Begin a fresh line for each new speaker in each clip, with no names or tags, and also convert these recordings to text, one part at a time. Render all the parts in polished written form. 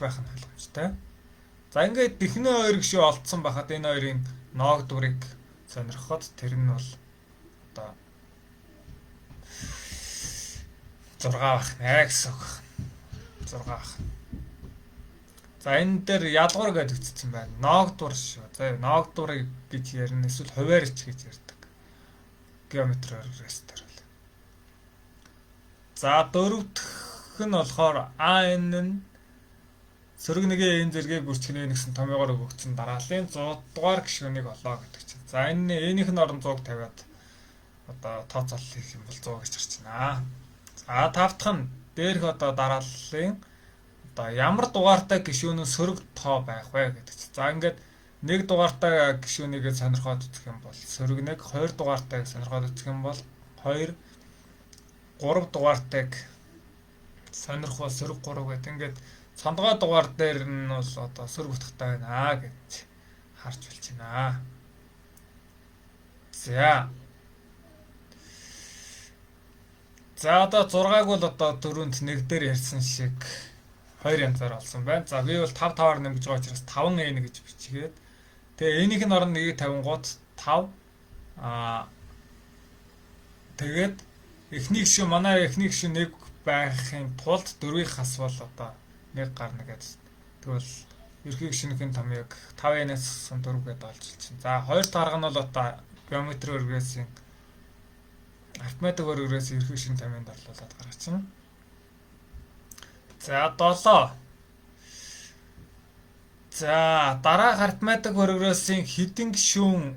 байх нь ойлгомжтой. За ингээд эхний хоёр гишүүн олдсон байхад энэ хоёрын ноог дүрийг сонирхоход тэр нь бол одоо 6 байх нэ гэсэн үг. 6 байх. За энэ дээр ялгуур гэж өгсөн байна. Ноог дур шүү. За ноог дурыг гэж ярина эсвэл хуваарч гэж ярьдаг. Геометри рестор бол. За дөрөв дэх нь болохоор АН нь сөрөг нэгийн энэ зэргийг бүртгэнэ гэсэн томьёогоор өгөгдсөн дарааллын 100 дугаар гишүүнийг олоо гэдэг чинь. За энэ энийх нь орон 100-г тавиад одоо тооцоолол хийх юм бол 100 гэж гарч байна. За тав дахь нь дээрх одоо дарааллын одоо ямар дугаартай гишүүн нь сөрөг тоо байх вэ гэдэг чинь. За ингээд нэг дугаартай гишүүнийг сонирхоод үзэх юм бол сөрөг 1, хоёр дугаартайг сонирхоод үзэх юм бол 2, 3 дугаартайг сонирхвол сөрөг 3 гэдэг. Ингээд цондгой дугаар дээр нь бол одоо сөрөг утгатай байна гэж харж болж байна. За. За одоо 6-аг бол одоо дөрөнд нэг дээр ярьсан шиг хоёр янзаар олсон байна. За би бол 5 5-аар нэмж байгаа учраас 5n гэж бичгээд тэгээ n-ийнх нь орон 1-ийг тавингууд 5 тэгээд эхний гишүүн манай эхний гишүүн 1 байхын тулд 4-ийг хасвал одоо 1 гарна гэдэг. Тэгвэл ерхий гишүүнийх томьёог 5n-ээс 4 гэдээ олж чинь. За хоёр дахь арга нь бол одоо геометри өргөөсийн арифметик өргөөс ерхий гишүүн томьёонд орлуулад гаргаж чинь. За 7. За дараах арифметик прогрессийн хэдэн гишүүн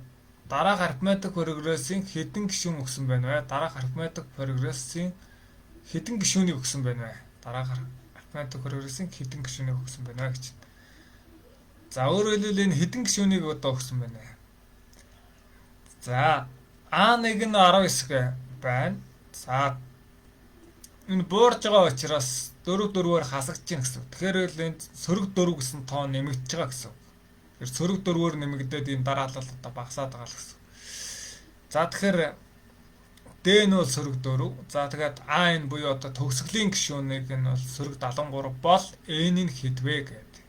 дараах арифметик прогрессийн хэдэн гишүүн өгсөн байна вэ? Дараах арифметик прогрессийн хэдэн гишүүнийг өгсөн байна вэ? Дараах арифметик прогрессийн хэдэн гишүүнийг өгсөн байна вэ гэж. За өөрөөр хэлбэл энэ хэдэн гишүүнийг одоо өгсөн байна вэ? За А1 нь 19 байна. За энэ буурж байгаа учраас 4 4-оор хасагдж байна гэсэн. Тэгэхээр л энд сөрөг 4 гэсэн тоо нэмэгдэж байгаа гэсэн. Тэгэхээр сөрөг 4-оор нэмэгдээд энэ дараалал одоо багасаад байгаа л гэсэн. За тэгэхээр D нь бол сөрөг 4. За тэгээд А n буюу одоо төгсгөлийн гишүүнийг нь бол сөрөг 73 бол N нь хэд вэ гэдэг.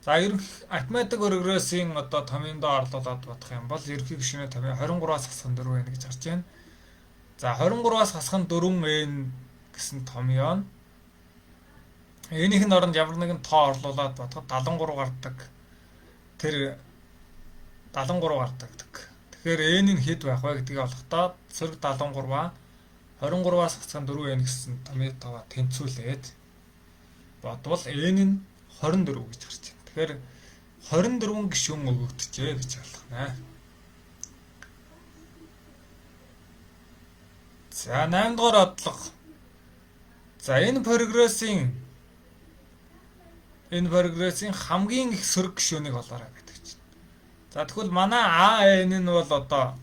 За ерөнх арифметик прогрессийн одоо томьёондоо орлуулад бодох юм бол ерөнхий гишүүний томьёо 23-аас хасах нь 4 байна гэж харж байна. За 23-аас хасах нь 4 N гэсэн томьёо нь энийх нь оронд ямар нэгэн тоо орлуулад бодоход 73 гардаг. Тэр 73 гардаг. Тэгэхээр n нь хэд байх вэ гэдгийг олохдоо сөрөг 73-аа 23-аас хасах нь 4n гэсэн томьёотойгоо тэнцвүүлээд бодвол n нь 24 гэж гарч байна. Тэгэхээр 24 гишүүн өгөгдөжээ гэж ойлгоно. За 8 дугаар бодлого. За энэ прогрессийн хамгийн их сөрөг гишүүнийг олоорой гэдэг чинь. За тэгвэл манай АН нь бол одоо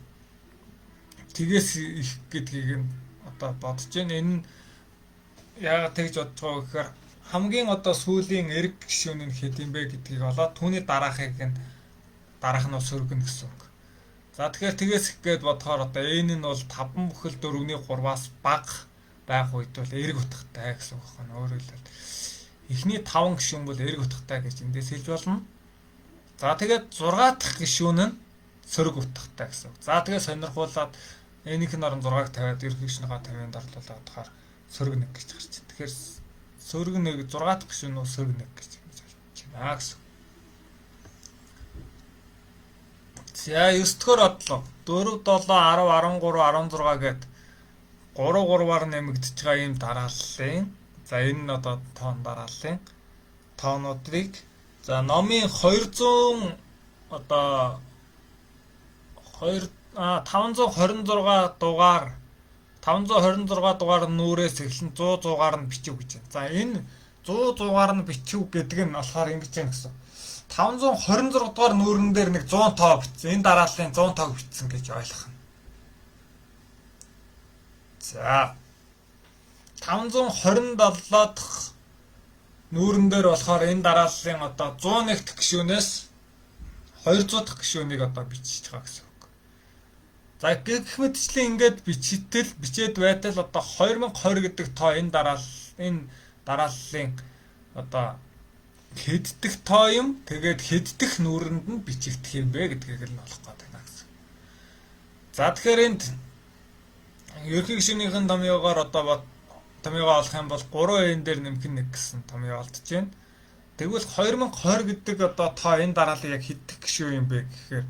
тгээс их гэдгийг нь одоо бодож байна. Энэ нь яагаад тэгж бодож байгаа вэ гэхээр хамгийн одоо сүүлийн эрг гишүүн нь хэд юм бэ гэдгийг олоод түүний дараахыг нь дараах нь сөргөнө гэсэн үг. За тэгэхээр тгээс их гээд бодохоор одоо N нь бол 5 бүхэл 4-ний 3-аас бага байх үед бол эрг утгатай гэсэн үг байна. Өөрөөр хэлбэл эхний 5 гишүүн бол эрг утгатай гэж эндээс хэлж болно. За тэгээд 6 дахь гишүүн нь сөрөг утгатай гэсэн үг. За тэгээд сонирхуулаад энийх нь орон 6-г тавиад ерөнхий гишүүнийхээ 50-нд орлуулаад бодохоор сөрөг 1 гэж гарч байна. Тэгэхээр сөрөг 1 6 дахь гишүүн нь сөрөг 1 гэж болж байна гэсэн. За 9 дугаар бодлого 4 7 10 13 16 гээд 3 3-аар нэмэгдэж байгаа ийм дарааллын за энэ нь одоо тоон дарааллын тоонуудыг за номын 200 одоо 2 526 дугаар 526 дугаар нүүрээс эхлэн 100 100-аар нь бичив гэж байна. За энэ 100 100-аар нь бичив гэдэг нь болохоор ингэж байна гэсэн. 526 дугаар нүүрэн дээр нэг 100 тоо бичсэн. Энэ дарааллын 100 тоог бичсэн гэж ойлгох нь. За 527 дахь нүүрэн дээр болохоор энэ дарааллын одоо 101 дахь гишүүнээс 200 дахь гишүүнийг одоо бичиж байгаа гэсэн үг. За гэх мэтчлэн ингээд бичтэл бичээд байтал одоо 2020 гэдэг тоо энэ дарааллын одоо Хэд дэх тоо юм, тэгээд хэд дэх нүүрэнд нь бичигдэх юм бэ гэдгийг л нь олох гээд байна гэсэн. За, тэгэхээр энд ерөнхий гишүүнийх нь томьёогоор одоо томьёогоо олох юм бол 3 n дээр нэмэх нь 1 гэсэн томьёо олдож байна. Тэгвэл 2020 гэдэг одоо тоо энэ дараалал яг хэд дэх гишүүн юм бэ гэхээр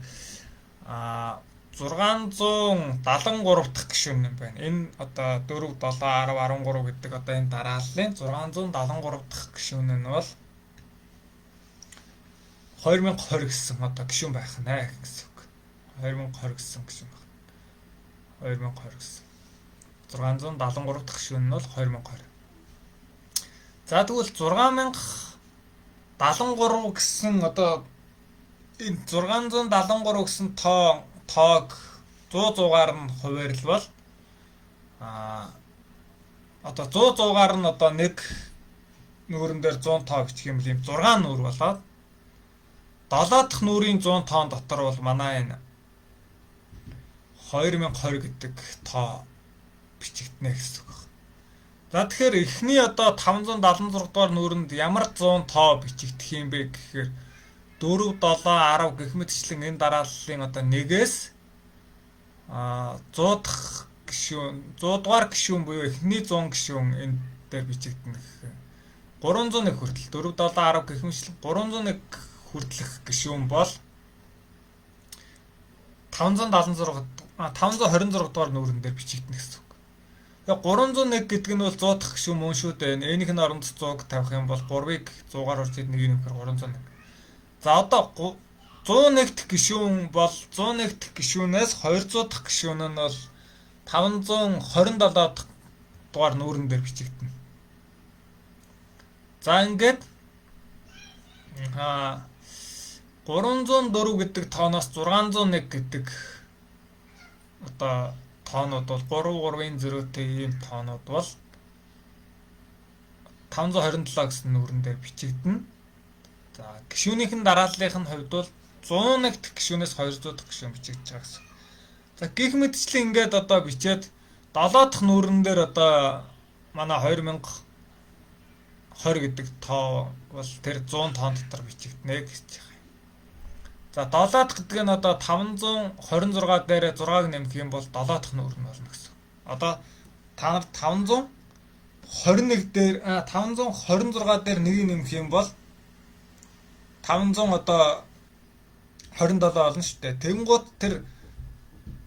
673 дахь гишүүн юм байна. Энэ одоо 4 7 10 13 гэдэг одоо энэ дарааллын 673 дахь гишүүн нь бол 2020 гэсэн одоо гишүүн байх нэ гэсэн үг. 2020 гэсэн гишүүн байх. 2020 гэсэн. 673 дахь гишүүн нь бол 2020. За, тэгвэл 6073 гэсэн одоо энэ 673 гэсэн тоог 100 100-аар нь хуваарлбал одоо 100 100-аар нь одоо нэг нүүрэн дээр 100 тоо бичих юм бол ийм 6 нүүр болоод 7 дахь нүүрийн 100 тоон дотор бол манай энэ 2020 гэдэг тоо бичигдэнэ гэсэн үг. За, тэгэхээр эхний одоо 576 дугаар нүүрэнд ямар 100 тоо бичигдэх юм бэ гэхээр 4 7 10 гэх мэтчлэн энэ дарааллын одоо нэгээс 100 дахь гишүүн, 100 дугаар гишүүн буюу эхний 100 гишүүн энэ дээр бичигдэнэ гэхээр 301 хүртэл, 4 7 10 гэх мэтчлэн 301 хүртэлх гишүүн бол 576 526 дугаар нүүрэн дээр бичигдэнэ гэсэн үг. Тэгээ 301 гэдэг нь бол 100 дахь гишүүн мөн шүү дээ. N-ийн оронд 100-г тавих юм бол 3-ыг 100-аар хурж 1-ийг нэмэхээр 301. За, одоо 101 дахь гишүүн бол 101 дахь гишүүнээс 200 дахь гишүүн нь бол 527 дахь дугаар нүүрэн дээр бичигдэнэ. За, ингээд 304 гэдэг тооноос 601 гэдэг одоо тоонууд бол 3 3-ын зөрөөтэй ийм тоонууд бол 527 гэсэн нүүрэн дээр бичигдэнэ. За, гишүүнийх нь дарааллынх нь хувьд бол 101 дахь гишүүнээс 200 дахь гишүүн бичигдэж байгаа гэсэн. За, гэх мэтчлэн ингээд одоо бичээд 7 дахь нүүрэн дээр одоо манай 2020 гэдэг тоо бол тэр 100 тоон дотор бичигдэнэ гэж байгаа. За, 7 дахь гэдэг нь одоо 526 дээр 6-аг нэмэх юм бол 7 дахь нүүр нь болно гэсэн. Одоо та нар 521 дээр, 526 дээр 1-ийг нэмэх юм бол 500 одоо 27 болно шүү дээ. Тэгэнгүүт тэр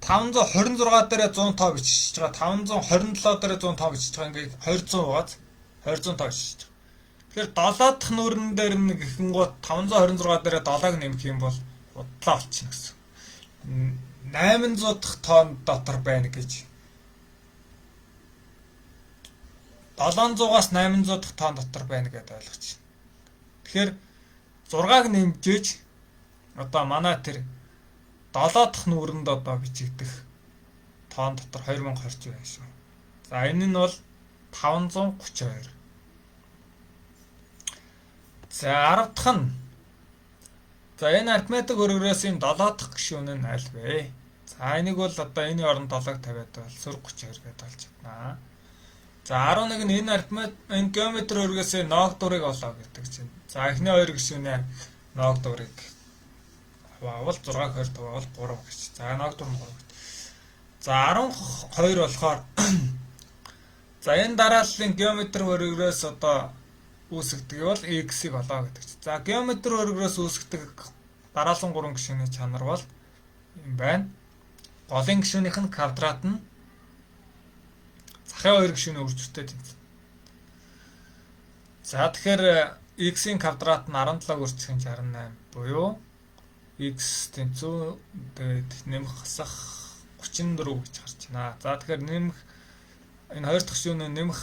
526 дээр 100 тоо бичиж байгаа. 527 дээр 100 тоо бичиж байгаа. Ингээд 200 байгааз 200 тоо бичиж байгаа. Тэгэхээр 7 дахь нүүрэн дээр нэг ихэнгуут 526 дээр 7-ыг нэмэх юм бол худлаа болчихно гэсэн. 800 дахь тоон дотор байна гэж. 700-аас 800 дахь тоон дотор байна гэдээ ойлгож байна. Тэгэхээр 6-аг нэмжээж одоо манай тэр 7 дахь нүүрэнд одоо бичигдэх тоон дотор 2020 байна шүү. За, энэ нь бол 532. За, 10 дахь нь, за, энэ арифметик өргөрөөс энэ 7 дахь гишүүн нь аль вэ? За, энийг бол одоо энэ оронд 7-г тавиад бол сөрөг 32 гэдээ олж чаднаа. За, 11 нь энэ арифмет энэ геометр өргөөсөө ноог дурыг олоо гэдэг чинь. За, эхний хоёр гишүүнээ ноог дурыг хуваавал 6-г 20 хуваавал 3 гэж. За, ноог дур нь 3 гэж. За, 12 болохоор, за, энэ дарааллын геометр өргөрөөс одоо үүсгдэг бол x-ийг олоо гэдэг чинь. За, геометр өргөрөөс үүсгдэг дараалан 3 гишүүний чанар бол юм байна. Голын гишүүнийх нь квадрат нь захын хоёр гишүүний үржихтэй тэнцэнэ. За, тэгэхээр x-ийн квадрат нь 17 үржих нь 68 буюу x тэнцүү тэгээд нэмэх хасах 34 гэж гарч байна. За, тэгэхээр нэмэх энэ хоёр дахь гишүүн нь нэмэх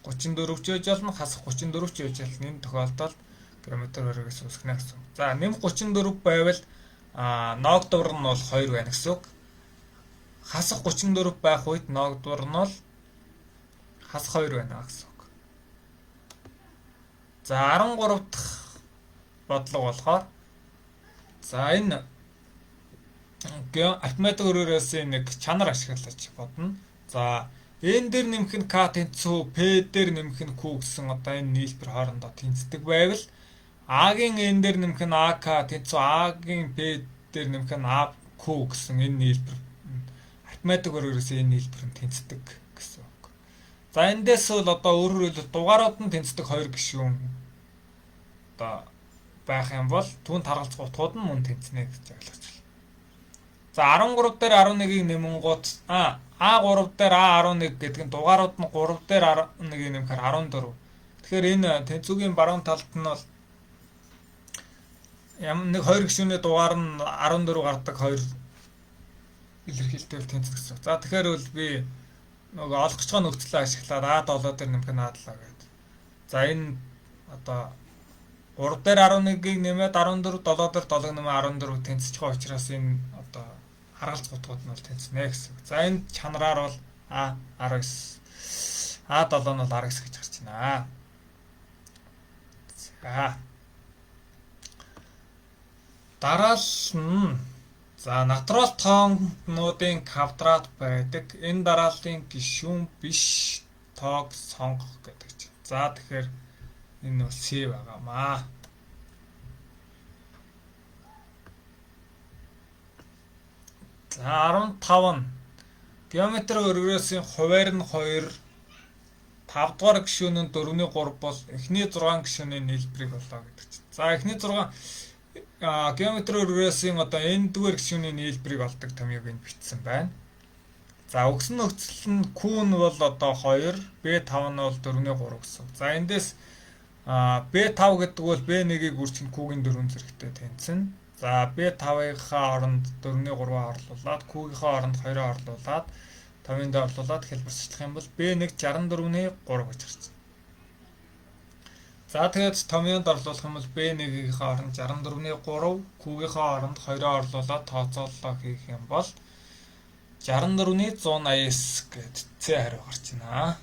34 ч байж болно, хасах 34 ч байж болно. Энэ тохиолдолд геометр өргөөс үүсгэнэ гэсэн. За, нэмэх 34 байвал ноог дур нь бол 2 байна гэсэн үг. Хасах 34 байх үед ноог дур нь бол хасах 2 байна гэсэн үг. За, 13 дахь бодлого болохоор, за, энэ арифметик өрөөрөөс нэг чанар ашиглаж бодно. За, N дээр нэмэх нь K тэнцүү P дээр нэмэх нь Q гэсэн одоо энэ нийлбэр хоорондоо тэнцдэг байвал А-гийн N дээр нэмэх нь АК тэнцүү А-гийн P дээр нэмэх нь АQ гэсэн энэ нийлбэр арифметик өргөрөөс энэ нийлбэр нь тэнцдэг гэсэн үг. За эндээс бол одоо өөрөөр хэлбэл дугаарууд нь тэнцдэг хоёр гишүүн одоо байх юм бол түүнд харгалзах утгууд нь мөн тэнцнэ гэж ойлгож байна. За 13 дээр 11-ийг нэмэнгуут А3 дээр А11 гэдэг нь дугаарууд нь 3 дээр 11-ийг нэмэхээр 14. Тэгэхээр энэ тэнцүүгийн баруун талд нь бол ямар нэг хоёр гишүүний дугаар нь 14 гардаг хоёр илэрхийлэлтэй тэнцдэг гэсэн. За тэгэхээр бол би нөгөө олох гэж байгаа нөхцөлөө ашиглаад А7 дээр нэмэх нь А7 гэдэг. За энэ одоо 3 дээр 11-ийг нэмээд 14, 7 дээр 7 нэмээ 14 тэнцэж байгаа учраас энэ одоо харгалзах утгууд нь бол тэнцнэ гэсэн. За энэ чанараар бол А19 А7 нь бол 19 гэж гарч байна. За дараал нь за натурал тоонуудын квадрат байдаг. Энэ дарааллын гишүүн биш тоог сонгох гэдэг чинь. За тэгэхээр энэ бол C байгаамаа. За 15 нь геометр өргөрөөсийн хуваар нь 2 5 дугаар гишүүн нь 4-ний 3 бол эхний 6 гишүүний нийлбэрийг олоо гэдэг чинь. За эхний 6 геометр өргөрөөсийн одоо n-дугаар гишүүний нийлбэрийг олдог томьёог энд бичсэн байна. За өгсөн нөхцөл нь Q нь бол одоо 2, B5 нь бол 4-ний 3 гэсэн. За эндээс B5 гэдэг бол B1-ийг үржих Q-гийн 4 зэрэгтэй тэнцэнэ. За B5-ийнхаа оронд 4-ний 3-аа орлуулад Q-гийнхаа оронд 2-оо орлуулад 5-ын дээр орлуулад хэлбэрчлэх юм бол B1 64-ний 3 гэж гарч байна. За тэгээд томьёонд орлуулах юм бол B1-ийнхаа оронд 64-ний 3, Q-гийнхаа оронд 2-оо орлуулад тооцооллоо хийх юм бол 64-ний 189 гэд C хариу гарч байна.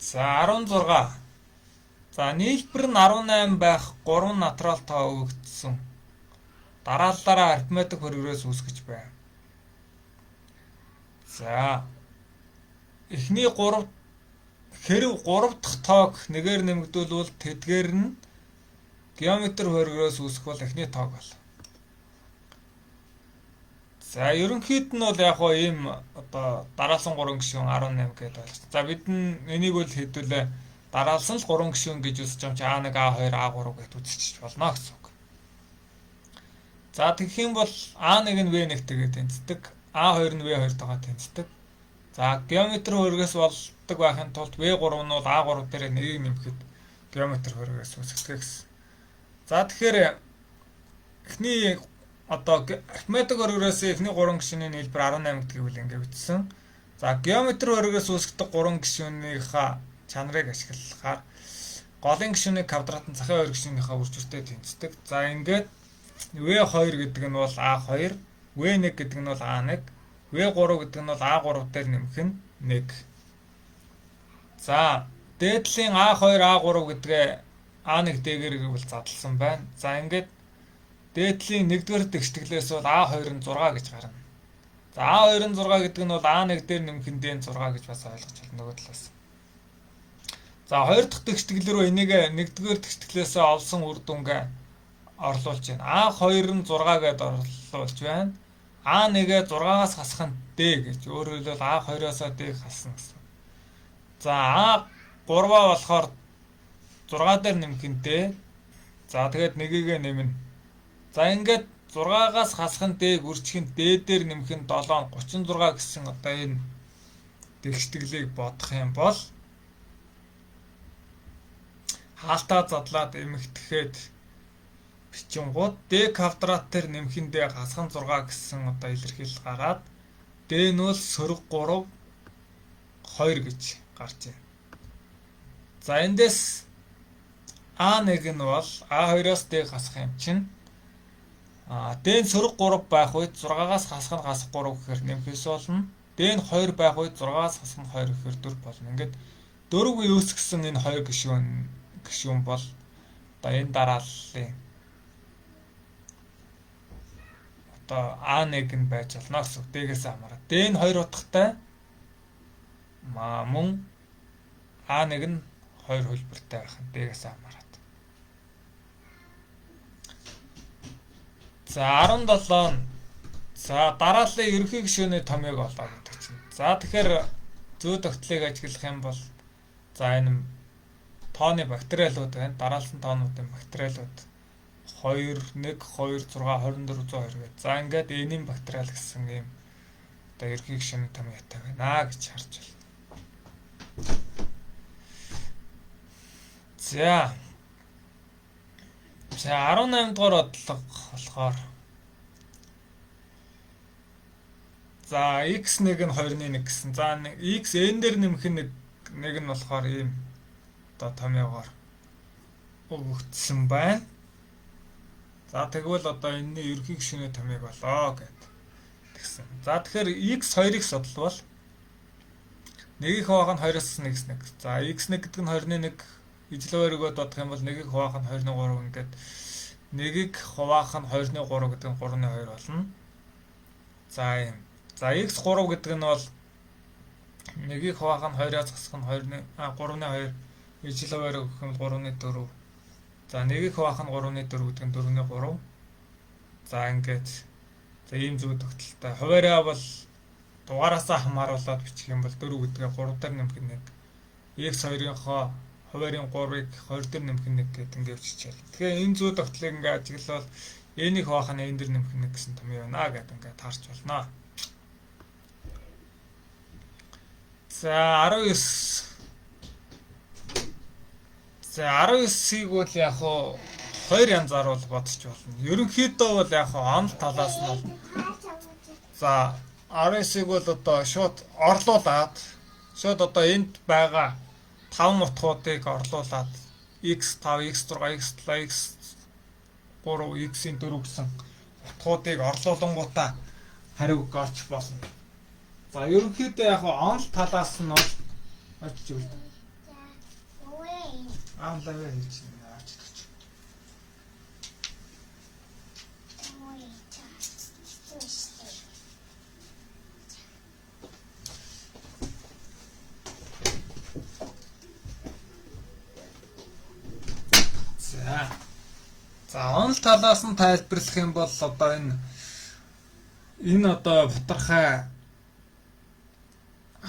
За 16. За нийлбэр нь 18 байх 3 натурал тоо өгөгдсөн. Дарааллаараа арифметик хөргөрөөс үүсгэж байна. За эхний 3 хэрв 3 дахь тоог нэгээр нэмэгдүүлвэл тэдгээр нь геометр хөргөрөөс үүсэх бол эхний тоог бол. За ерөнхийд нь бол яг хоо ийм одоо дараалсан 3 гишүүн 18 гэдээ ойлгож. За бид энийг бол хэдүүлээ дараалсан л 3 гишүүн гэж үзэж байгаа юм чи А1, А2, А3 гэдээ үзчих болно гэсэн үг. За тэгэх юм бол А1 нь В1-тэйгээ тэнцдэг, А2 нь В2-тойгоо тэнцдэг. За геометр хөргөөс болдог байхын тулд В3 нь бол А3 дээр нэгийг нэмэхэд геометр хөргөөс үүсгдэг гэсэн. За тэгэхээр эхний одоо арифметик хөргөрөөс эхний 3 гишүүний нийлбэр 18 гэдгийг үл ингэ бичсэн. За геометр хөргөөс үүсгдэг 3 гишүүнийхээ чанарыг ашиглахаар голын гишүүний квадрат нь захын 2 гишүүнийхээ үржвэртэй тэнцдэг. За ингээд V2 гэдэг нь бол A2, V1 гэдэг нь бол A1, V3 гэдэг нь бол A3 дээр нэмэх нь 1. За дээдлийн A2, A3 гэдгээ A1 дээгээр бол задлсан байна. За ингээд дээдлийн 1-р тэгштгэлээс бол А2 нь 6 гэж гарна. За А2 нь 6 гэдэг нь бол А1 дээр нэмэх нь D нь 6 гэж бас ойлгож байна нөгөө талаас. За 2 дахь тэгштгэл рүү энийг 1-р тэгштгэлээс олсон үр дүнгээ орлуулж байна. А2 нь 6 гэдээ орлуулж байна. А1-ээ 6-аас хасах нь D гэж. Өөрөөр хэлбэл А2-оос D хасна гэсэн. За А3-аа болохоор 6 дээр нэмэх нь D. За тэгээд 1-гээ нэмнэ. За ингээд 6-аас хасах нь D-г үржих нь D дээр нэмэх нь 7 36 гэсэн одоо энэ тэгштгэлийг бодох юм бол хаалтаа задлаад эмэгтэхэд бичингууд D квадрат дээр нэмэх нь D хасах нь 6 гэсэн одоо илэрхийлэл гараад D нь бол сөрөг 3 2 гэж гарч байна. За эндээс А1 нь бол А2-оос D хасах юм чинь D нь сөрөг 3 байх үед 6-аас хасах нь хасах 3 гэхээр нэмэх 9 болно. D нь 2 байх үед 6-аас хасах нь 2 гэхээр 4 болно. Ингээд 4 үүсгэсэн энэ 2 гишүүн бол одоо энэ дарааллын одоо А1 нь байж болно гэсэн. D-гээс хамаарат. D нь 2 утгатай мөн А1 нь Хоёр хөлбөртэй байх нь D-гээс хамаарат. За 17 нь за дарааллын ерөнхий гишүүний томьёог олоо гэдэг чинь. За тэгэхээр зүй тогтлыг ажиглах юм бол за энэ тооны бактериалууд байна. Дараалсан тоонуудын бактериалууд 2 1 2 6 24 102 гэдэг. За ингээд энийн бактериал гэсэн ийм одоо ерөнхий гишүүний томьёотой байна гэж харж байна. За. За 18 дугаар бодлого болохоор за x1 нь 2-ны 1 гэсэн. За x n дээр нэмэх нь нэг нь болохоор ийм одоо томьёогоор өгөгдсөн байна. За тэгвэл одоо энэний ерөнхий гишүүний томьёог болоо гэд тэгсэн. За тэгэхээр x2-ыг судлавал нэгийг хуваах нь 2-оос 1-с 1. За x1 гэдэг нь 2-ны 1 ижил өргөөд бодох юм бол нэгийг хуваах нь 2-ны 3 ингээд нэгийг хуваах нь 2-ны 3 гэдэг нь 3-ны 2 болно. За ийм. За x3 гэдэг нь бол нэгийг хуваах нь 2-оос хасах нь 2-ны 3-ны 2 ижил өргөх гэх юм бол 3-ны 4. За нэгийг хуваах нь 3-ны 4 гэдэг нь 4-ны 3. За ингээд за ийм зүй тогтолтой. Хуваараа бол дугаараасаа хамааруулаад бичих юм бол 4 гэдгээ 3 дээр нэмэх нь 1. X2-ынхоо хуваарийн 3-ыг 20 дээр нэмэх нь 1 гэдэг ингээд биччихэл. Тэгэхээр энэ зүй тогтлыг ингээд ажиглавал n-ийг хуваах нь n дээр нэмэх нь 1 гэсэн томьёо байна гэдэг ингээд таарч болно. За 19. За 19-ийг бол яг хуу хоёр янзаар бол бодож болно. Ерөнхийдөө бол яг хуу онол талаас нь бол за 19-ийг бол одоо шууд орлуулад шууд одоо энд байгаа 5 утгуудыг орлуулад x5, x6, x7, x3, x-ийн 4 гэсэн утгуудыг орлуулангуудаа хариуг олж болно. За ерөнхийдөө яг онол талаас нь бол очиж үл. Аалаа хийж очиж. За. За онол талаас нь тайлбарлах юм бол одоо энэ одоо бутархай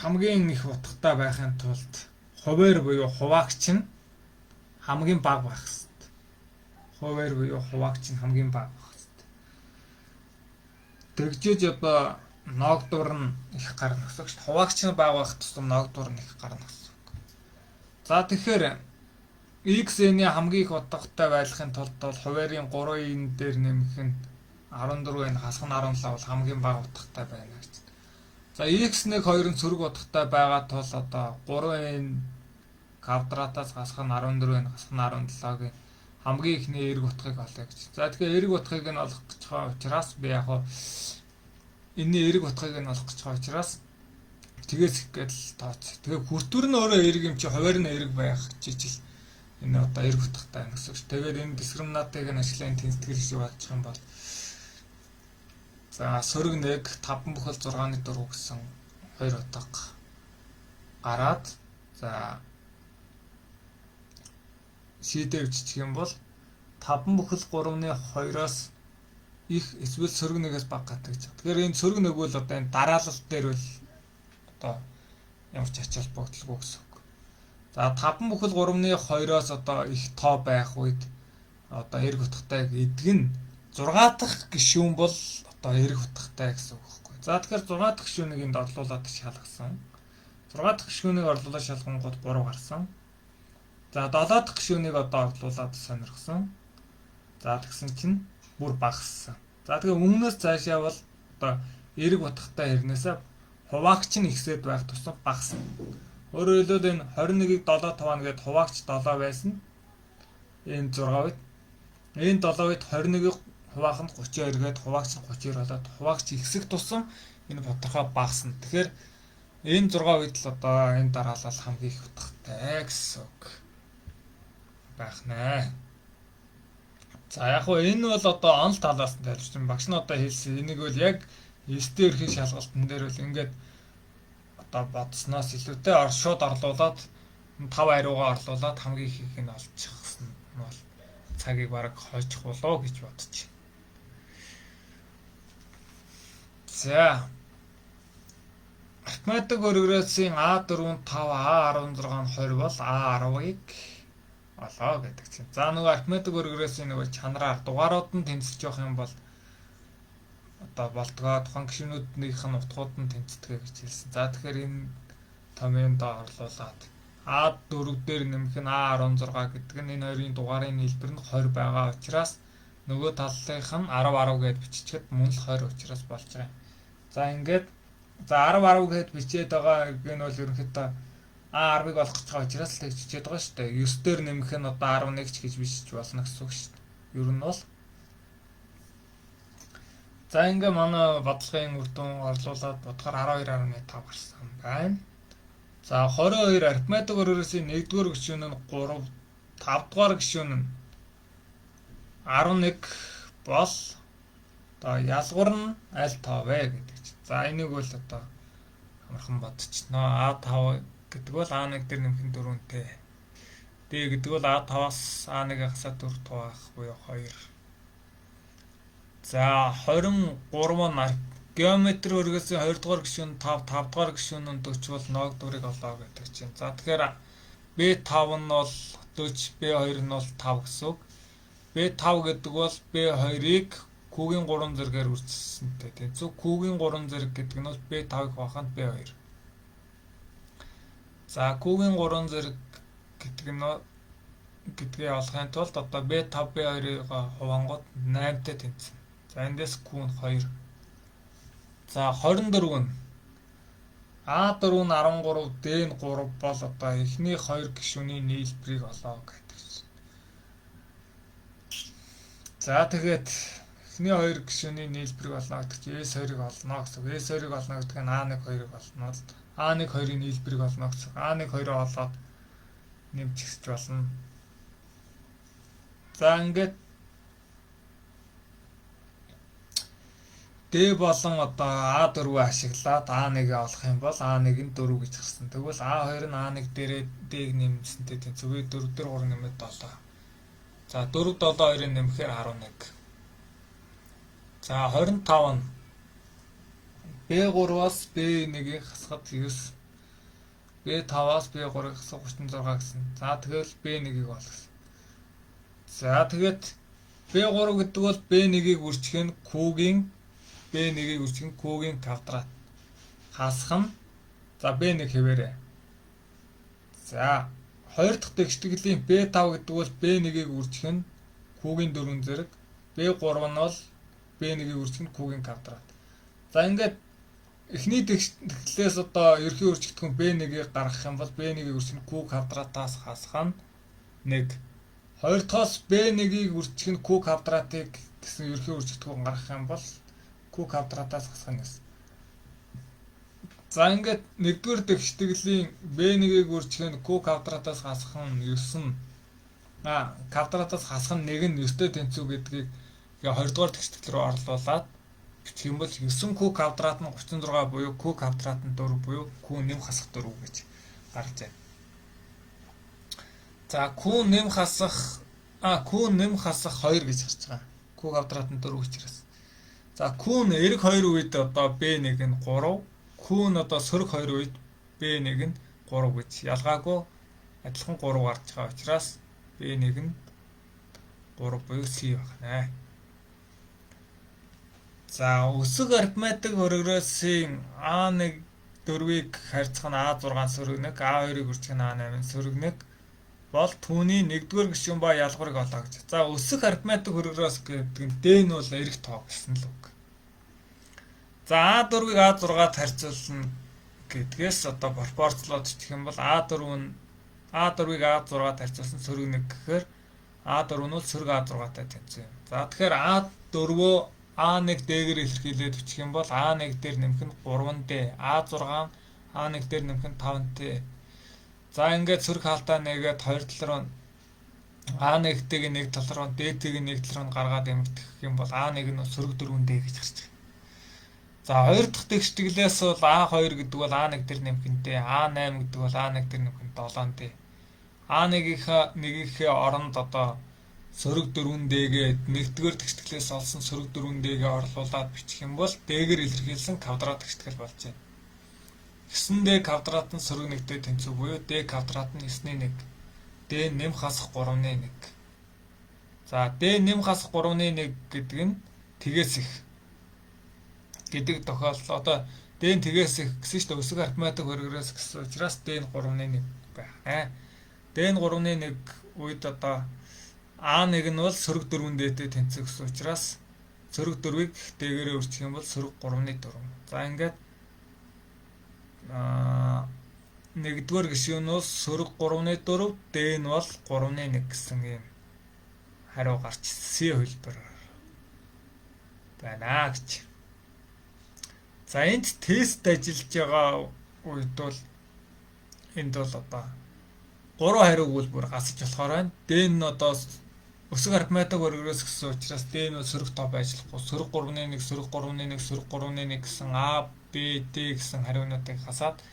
хамгийн их утгатай байхын тулд хуваар буюу хуваагч нь хамгийн бага байх ёстой. Хуваар буюу хуваагч нь хамгийн бага байх ёстой. Тэгжээж одоо ногдур нь их гарна гэсэн үг шүү дээ. Хуваагч нь бага байх тусам ногдур нь их гарна гэсэн үг. За тэгэхээр x-ний хамгийн их утгатай байхын тулд бол хуваарийн 3-ын дээр нэмэх нь 14 энэ хасах нь 17 бол хамгийн бага утгатай байна гэж. За x1 2 нь сөрөг утгатай байгаа тул одоо 3n квадратаас хасах нь 14 энэ хасах нь 17-гийн хамгийн ихний эерэг утгыг олъё гэж. За тэгэхээр эерэг утгыг нь олох гэж байгаа учраас би яг хуу энэний эерэг утгыг нь олох гэж байгаа учраас тэгээс их гэдэл тооц. Тэгээ хүртвэр нь өөрөө эерэг юм чи хуваар нь эерэг байх жижиг энэ одоо эерэг утгатай байна гэсэн үг. Тэгээд энэ дискриминатыг нь ашиглан тэнцтгэл шиг бодчих юм бол за сөрөг 1 5,6-ны 4 гэсэн хоёр утга гараад за шийдээ бичих юм бол 5,3-ны 2-оос их эсвэл сөрөг 1-ээс бага гэдэг гэж. Тэгэхээр энэ сөрөг 1 бол одоо энэ дараалал дээр бол одоо ямар ч ач холбогдолгүй гэсэн үг. За 5,3-ны 2-оос одоо их тоо байх үед одоо эерэг утгатай гэдэг нь 6 дахь гишүүн бол одоо эерэг утгатай гэсэн үг байхгүй. За тэгэхээр 6 дахь гишүүнийг энд орлуулад шалгасан. 6 дахь гишүүнийг орлуулаад шалгангууд 3 гарсан. За 7 дахь гишүүнийг одоо орлуулад сонирхсон. За тэгсэн чинь бүр багассан. За тэгээ өмнөөс цаашаа бол одоо эерэг утгатай хэрнээсээ хуваагч нь ихсээд байх тусам багасна. Өөрөөр хэлбэл энэ 21-ийг 7 таваана гэд хуваагч 7 байсан. Энэ 6 үед энэ 7 үед 21-ийг хуваах нь 32 гээд хуваагч нь 32 болоод хуваагч ихсэх тусам энэ тодорхой багасна. Тэгэхээр энэ 6 үед л одоо энэ дараалал хамгийн их утгатай гэсэн үг байх нэ. За яг хуу энэ бол одоо онол талаас нь тайлбарч байна. Багш нь одоо хэлсэн энийг бол яг эсдээ ерхий шалгалтын дээр бол ингээд одоо бодсноос илүүтэй шууд орлуулад 5 хариугаа орлуулад хамгийн ихийг нь олчихсан нь бол цагийг бараг хойчих болоо гэж бодож байна. За, арифметик прогрессийн А4 нь 5, А16 нь 20 бол А10-ыг олоо гэдэг чинь. За, нөгөө арифметик прогрессийн нөгөө чанараар дугаарууд нь тэнцэж явах юм бол одоо болдгоо, тухайн гишүүнүүднийх нь утгууд нь тэнцдэг гэж хэлсэн. За, тэгэхээр энэ томьёонд орлуулад А4 дээр нэмэх нь А16 гэдэг нь энэ хоёрын дугаарын нийлбэр нь 20 байгаа учраас нөгөө талынх нь 10 10 гэд биччихэд мөн л 20 учраас болж байгаа юм. За, ингээд за 10 10 гэд бичээд байгаа нь бол ерөнхийдөө А10-ыг олох гэж байгаа учраас л тэгж бичээд байгаа шүү дээ. 9 дээр нэмэх нь одоо 11 ч гэж бичиж болно гэсэн үг шүү дээ. Ер нь бол за ингээ манай бодлогын үр дүн орлуулад бодохоор 12.5 гарсан байна. За, 22 арифметик прогрессийн 1-р гишүүн нь 3, 5-р гишүүн нь 11 бол одоо ялгуур нь аль тоо вэ гэдэг чинь. За, энийг бол одоо амархан бодчихно. А5 гэдэг бол А1 дээр нэмэх нь 4-тэй. D гэдэг бол А5-аас А1-ийг хасаад 4 хуваах буюу 2. За, 23 нь геометри прогрессийн 2 дугаар гишүүн 5, 5 дугаар гишүүн нь 40 бол ноогдврыг олоо гэдэг чинь. За, тэгэхээр B5 нь бол 40, B2 нь бол 5 гэсэн үг. B5 гэдэг бол B2-ыг Q-гийн 3 зэргээр үржсэнтэй. Тэнцүү Q-гийн 3 зэрэг гэдэг нь бол B5-ыг хуваах нь B2. За, Q-гийн 3 зэрэг гэдэг нь гэдгээ олохын тулд одоо B5 B2-ыг хуваангууд 8-тай тэнцэнэ. За, эндээс Q нь 2. За, 24 нь А4 нь 13, D нь 3 бол одоо эхний хоёр гишүүний нийлбэрийг олоо гэдэг чинь. За, тэгээд эхний хоёр гишүүний нийлбэрийг олно гэдэг чинь S2-ыг олно гэсэн. S2-ыг олно гэдэг нь А1 2-ыг олно. А1 2-ын нийлбэрийг олно гэсэн. А1 2-оо олоод нэмж ихсэж болно. За, ингээд D болон одоо А4-өө ашиглаад А1-ийг олох юм бол А1 нь 4 гэж гарсан. Тэгвэл А2 нь А1 дээрээ D-г нэмсэнтэй тэнцүү. 4 дээр 3 нэмээд 7. За, 4 7 2-ыг нэмэхээр 11. За, 25 нь B3-аас B1-ийг хасахад 9, B5-аас B3-ыг хасах 36 гэсэн. За, тэгэл B1-ийг олгосон. За, тэгээд B3 гэдэг бол B1-ийг үржих нь Q-гийн B1-ийг үржих нь Q-гийн квадрат хасах нь за B1 хэвээрээ. За, хоёр дахь тэгштгэлийн B5 гэдэг бол B1-ийг үржих нь Q-гийн 4 зэрэг, B3 нь бол B1-ийг үржих нь Q-гийн квадрат. За, ингээд эхний тэгшлээс одоо ерхий үржигдэхүүн B1-ийг гаргах юм бол B1-ийг үржих нь Q квадратаас хасах нь 1. Хоёр дахьаас B1-ийг үржих нь Q квадратыг гэсэн ерхий үржигдэхүүн гаргах юм бол Q квадратаас хасах нь 9. За, ингээд нэгдүгээр тэгштгэлийн B1-ийг үржих нь Q квадратаас хасах нь 9 нь квадратаас хасах нь 1 нь 9-тэй тэнцүү гэдгийг хоёрдугаар тэгштгэл рүү орлуулад бичих юм бол 9 Q квадрат нь 36 буюу Q квадрат нь 4 буюу Q нэм хасах 4 гэж гарч байна. За, Q нэм хасах Q нэм хасах 2 гэж гарч байгаа. Q квадрат нь 4 учраас. За, Q нь эерэг 2 үед одоо B1 нь 3, Q нь одоо сөрөг 2 үед B1 нь 3 гэж ялгаагүй адилхан 3 гарч байгаа учраас B1 нь 3 буюу C байна. За, өсөг арифметик прогрессийн А1 4-ийг харьцах нь А6 сөрөг 1, А2-ыг үржих нь А8 сөрөг 1 бол түүний 1-р гишүүн ба ялгуурыг олоо гэж. За, өсөх арифметик прогресс гэдэг нь D нь бол эерэг тоо гэсэн л үг. За, А4-ыг А6-ад харьцуулна гэдгээс одоо пропорцлоод бичих юм бол А4 нь А4-ыг А6-ад харьцуулсан сөрөг 1 гэхээр А4 нь бол сөрөг А6-тай тэнцүү юм. За, тэгэхээр А4-өө А1 D-гээр илэрхийлээд бичих юм бол А1 дээр нэмэх нь 3D, А6 А1 дээр нэмэх нь 5T. За, ингээд сөрөг хаалтаа нэгээд хоёр тал руу А1-тэйг нэг тал руу, D-тэйг нэг тал руу гаргаад эмэгдэх юм бол А1 нь сөрөг 4D гэж гарч байгаа. За, хоёр дахь тэгштэглээс бол А2 гэдэг бол А1 дээр нэмэх нь D, А8 гэдэг бол А1 дээр нэмэх нь 7D. А1-ийнхаа нэгийнхээ оронд одоо сөрөг 4 D-гээ нэгдүгээр тэгштгэлээс олсон сөрөг 4 D-гээ орлуулад бичих юм бол D-гээр илэрхийлсэн квадрат тэгштгэл болж байна. 9 D квадрат нь сөрөг 1-тэй тэнцүү буюу D квадрат нь 9-ний 1. D нэм хасах 3-ны 1. За D нэм хасах 3-ны 1 гэдэг нь тэгээс их гэдэг тохиолдол одоо D нь тэгээс их гэсэн чинь өсөг арифметик прогресс гэсэн учраас D нь 3-ны 1 байх. D нь 3-ны 1 үед одоо А1 нь бол сөрөг 4 D-тэй тэнцэх гэсэн учраас сөрөг 4-ийг D-гээрээ үржих юм бол сөрөг 3-ны 4. За ингээд нэгдүгээр гишүүн нь бол сөрөг 3-ны 4, D нь бол 3-ны 1 гэсэн юм хариу гарч C хувилбар байна гэж. За энд тест ажиллаж байгаа үед бол энд бол одоо 3 хариуг бол бүр гасаж болохоор байна. D нь одоо өсөг арифметик прогресс гэсэн учраас D нь сөрөг тоо байж болохгүй. Сөрөг 3-ны 1, сөрөг 3-ны 1, сөрөг 3-ны 1 гэсэн А, Б, D гэсэн хариунуудыг хасаад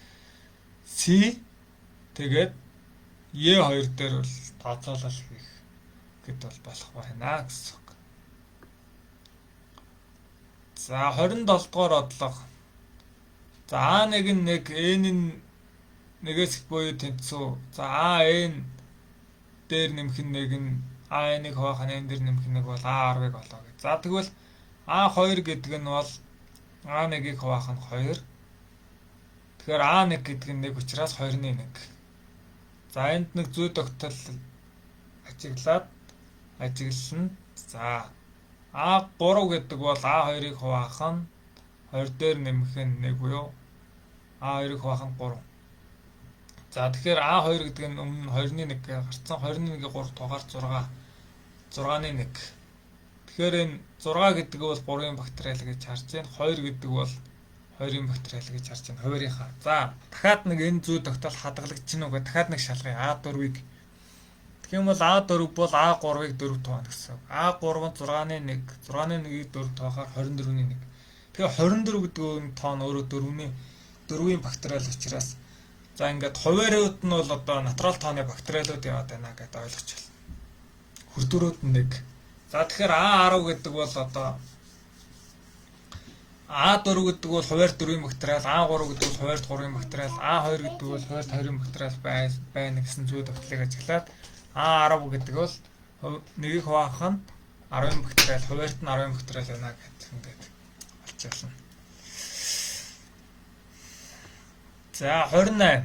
C тэгээд E2 дээр бол тооцоолол хийх гэд бол болох байна гэсэн үг. За 27 дугаар бодлого. За А1 нь 1, N нь нэгээс их буюу тэнцүү. За А N дээр нэмэх нь 1 нь А-ыг хуваах нь N дээр нэмэх нь 1 бол А10-ыг олоо гэж. За тэгвэл А2 гэдэг нь бол А1-ыг хуваах нь 2. Тэгэхээр А1 гэдэг нь 1 учраас 2-ны 1. За энд нэг зүй тогтол ажиглаад ажиглана. За А3 гэдэг бол А2-ыг хуваах нь 2 дээр нэмэх нь 1 буюу А2-ыг хуваах нь 3. За тэгэхээр А2 гэдэг нь өмнө 2-ны 1 гарцсан, 2-ны 1-ийг 3 тугаар 6, 6-ны 1. Тэгэхээр энэ 6 гэдэг бол 3-ын факториал гэж харж байна. 2 гэдэг бол 2-ын факториал гэж харж байна. Хуваарийнхаа. За дахиад нэг энэ зүй тогтоол хадгалагдчихна уу гэх дахиад нэг шалгая. А4-ыг. Тэгэх юм бол А4 бол А3-ыг 4 тугаана гэсэн. А3 нь 6-ны 1, 6-ны 1-ийг 4 тугаахаар 24-ны 1. Тэгэхээр 24 гэдэг нь тоо нь өөрөө 4-ийн факториал учраас за ингээд хуваариуд нь бол одоо натурал тооны факториалууд яваад байна гэдээ ойлгож байна. Хүрдүрүүд нь 1. За тэгэхээр А10 гэдэг бол одоо А4 гэдэг бол хуваарь 4-ийн факториал, А3 гэдэг бол хуваарь 3-ын факториал, А2 гэдэг бол хуваарь 20-ын факториал байна гэсэн зүй тогтлыг ажиглаад А10 гэдэг бол нэгийг хуваах нь 10-ын факториал, хуваарьт нь 10-ын факториал байна гэдэг ингээд олж байна. За 28.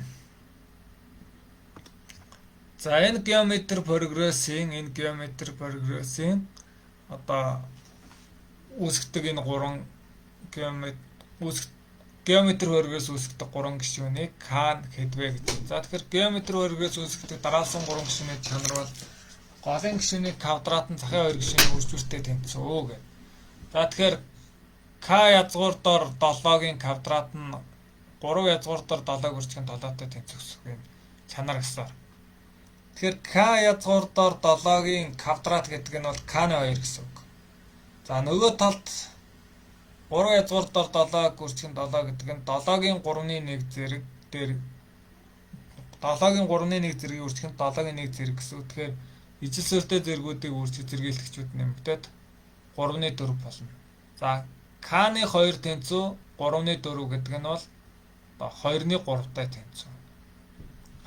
За энэ геометр прогрессийн одоо үүсгдэг энэ гурван геометр үүсэх геометр прогресс үүсгдэг гурван гишүүнийг К хэдвэ гэж. За тэгэхээр геометр прогресс үүсгдэг дараалсан гурван гишүүний чанар бол голын гишүүний квадрат нь захын хоёр гишүүний үржвэртэй тэнцүү гэх. За тэгэхээр К язгуур дор 7-гийн квадрат нь 3 язгуур дор 7-г үржих нь 7-тай тэнцэх гэсэн юм чанар гэсэн. Тэгэхээр К язгуур дор 7-гийн квадрат гэдэг нь бол К-ны 2 гэсэн үг. За нөгөө талд 3 язгуур дор 7-г үржих нь 7 гэдэг нь 7-гийн 3-ны 1 зэрэг дээр 7-гийн 3-ны 1 зэргийг үржих нь 7-гийн 1 зэрэг гэсэн үг. Тэгэхээр ижил суурьтай зэргүүдийг үржих зэргийлэгчүүд нэмэгдээд 3-ны 4 болно. За К-ны 2 тэнцүү 3-ны 4 гэдэг нь бол 2-ны 3-тай тэнцүү.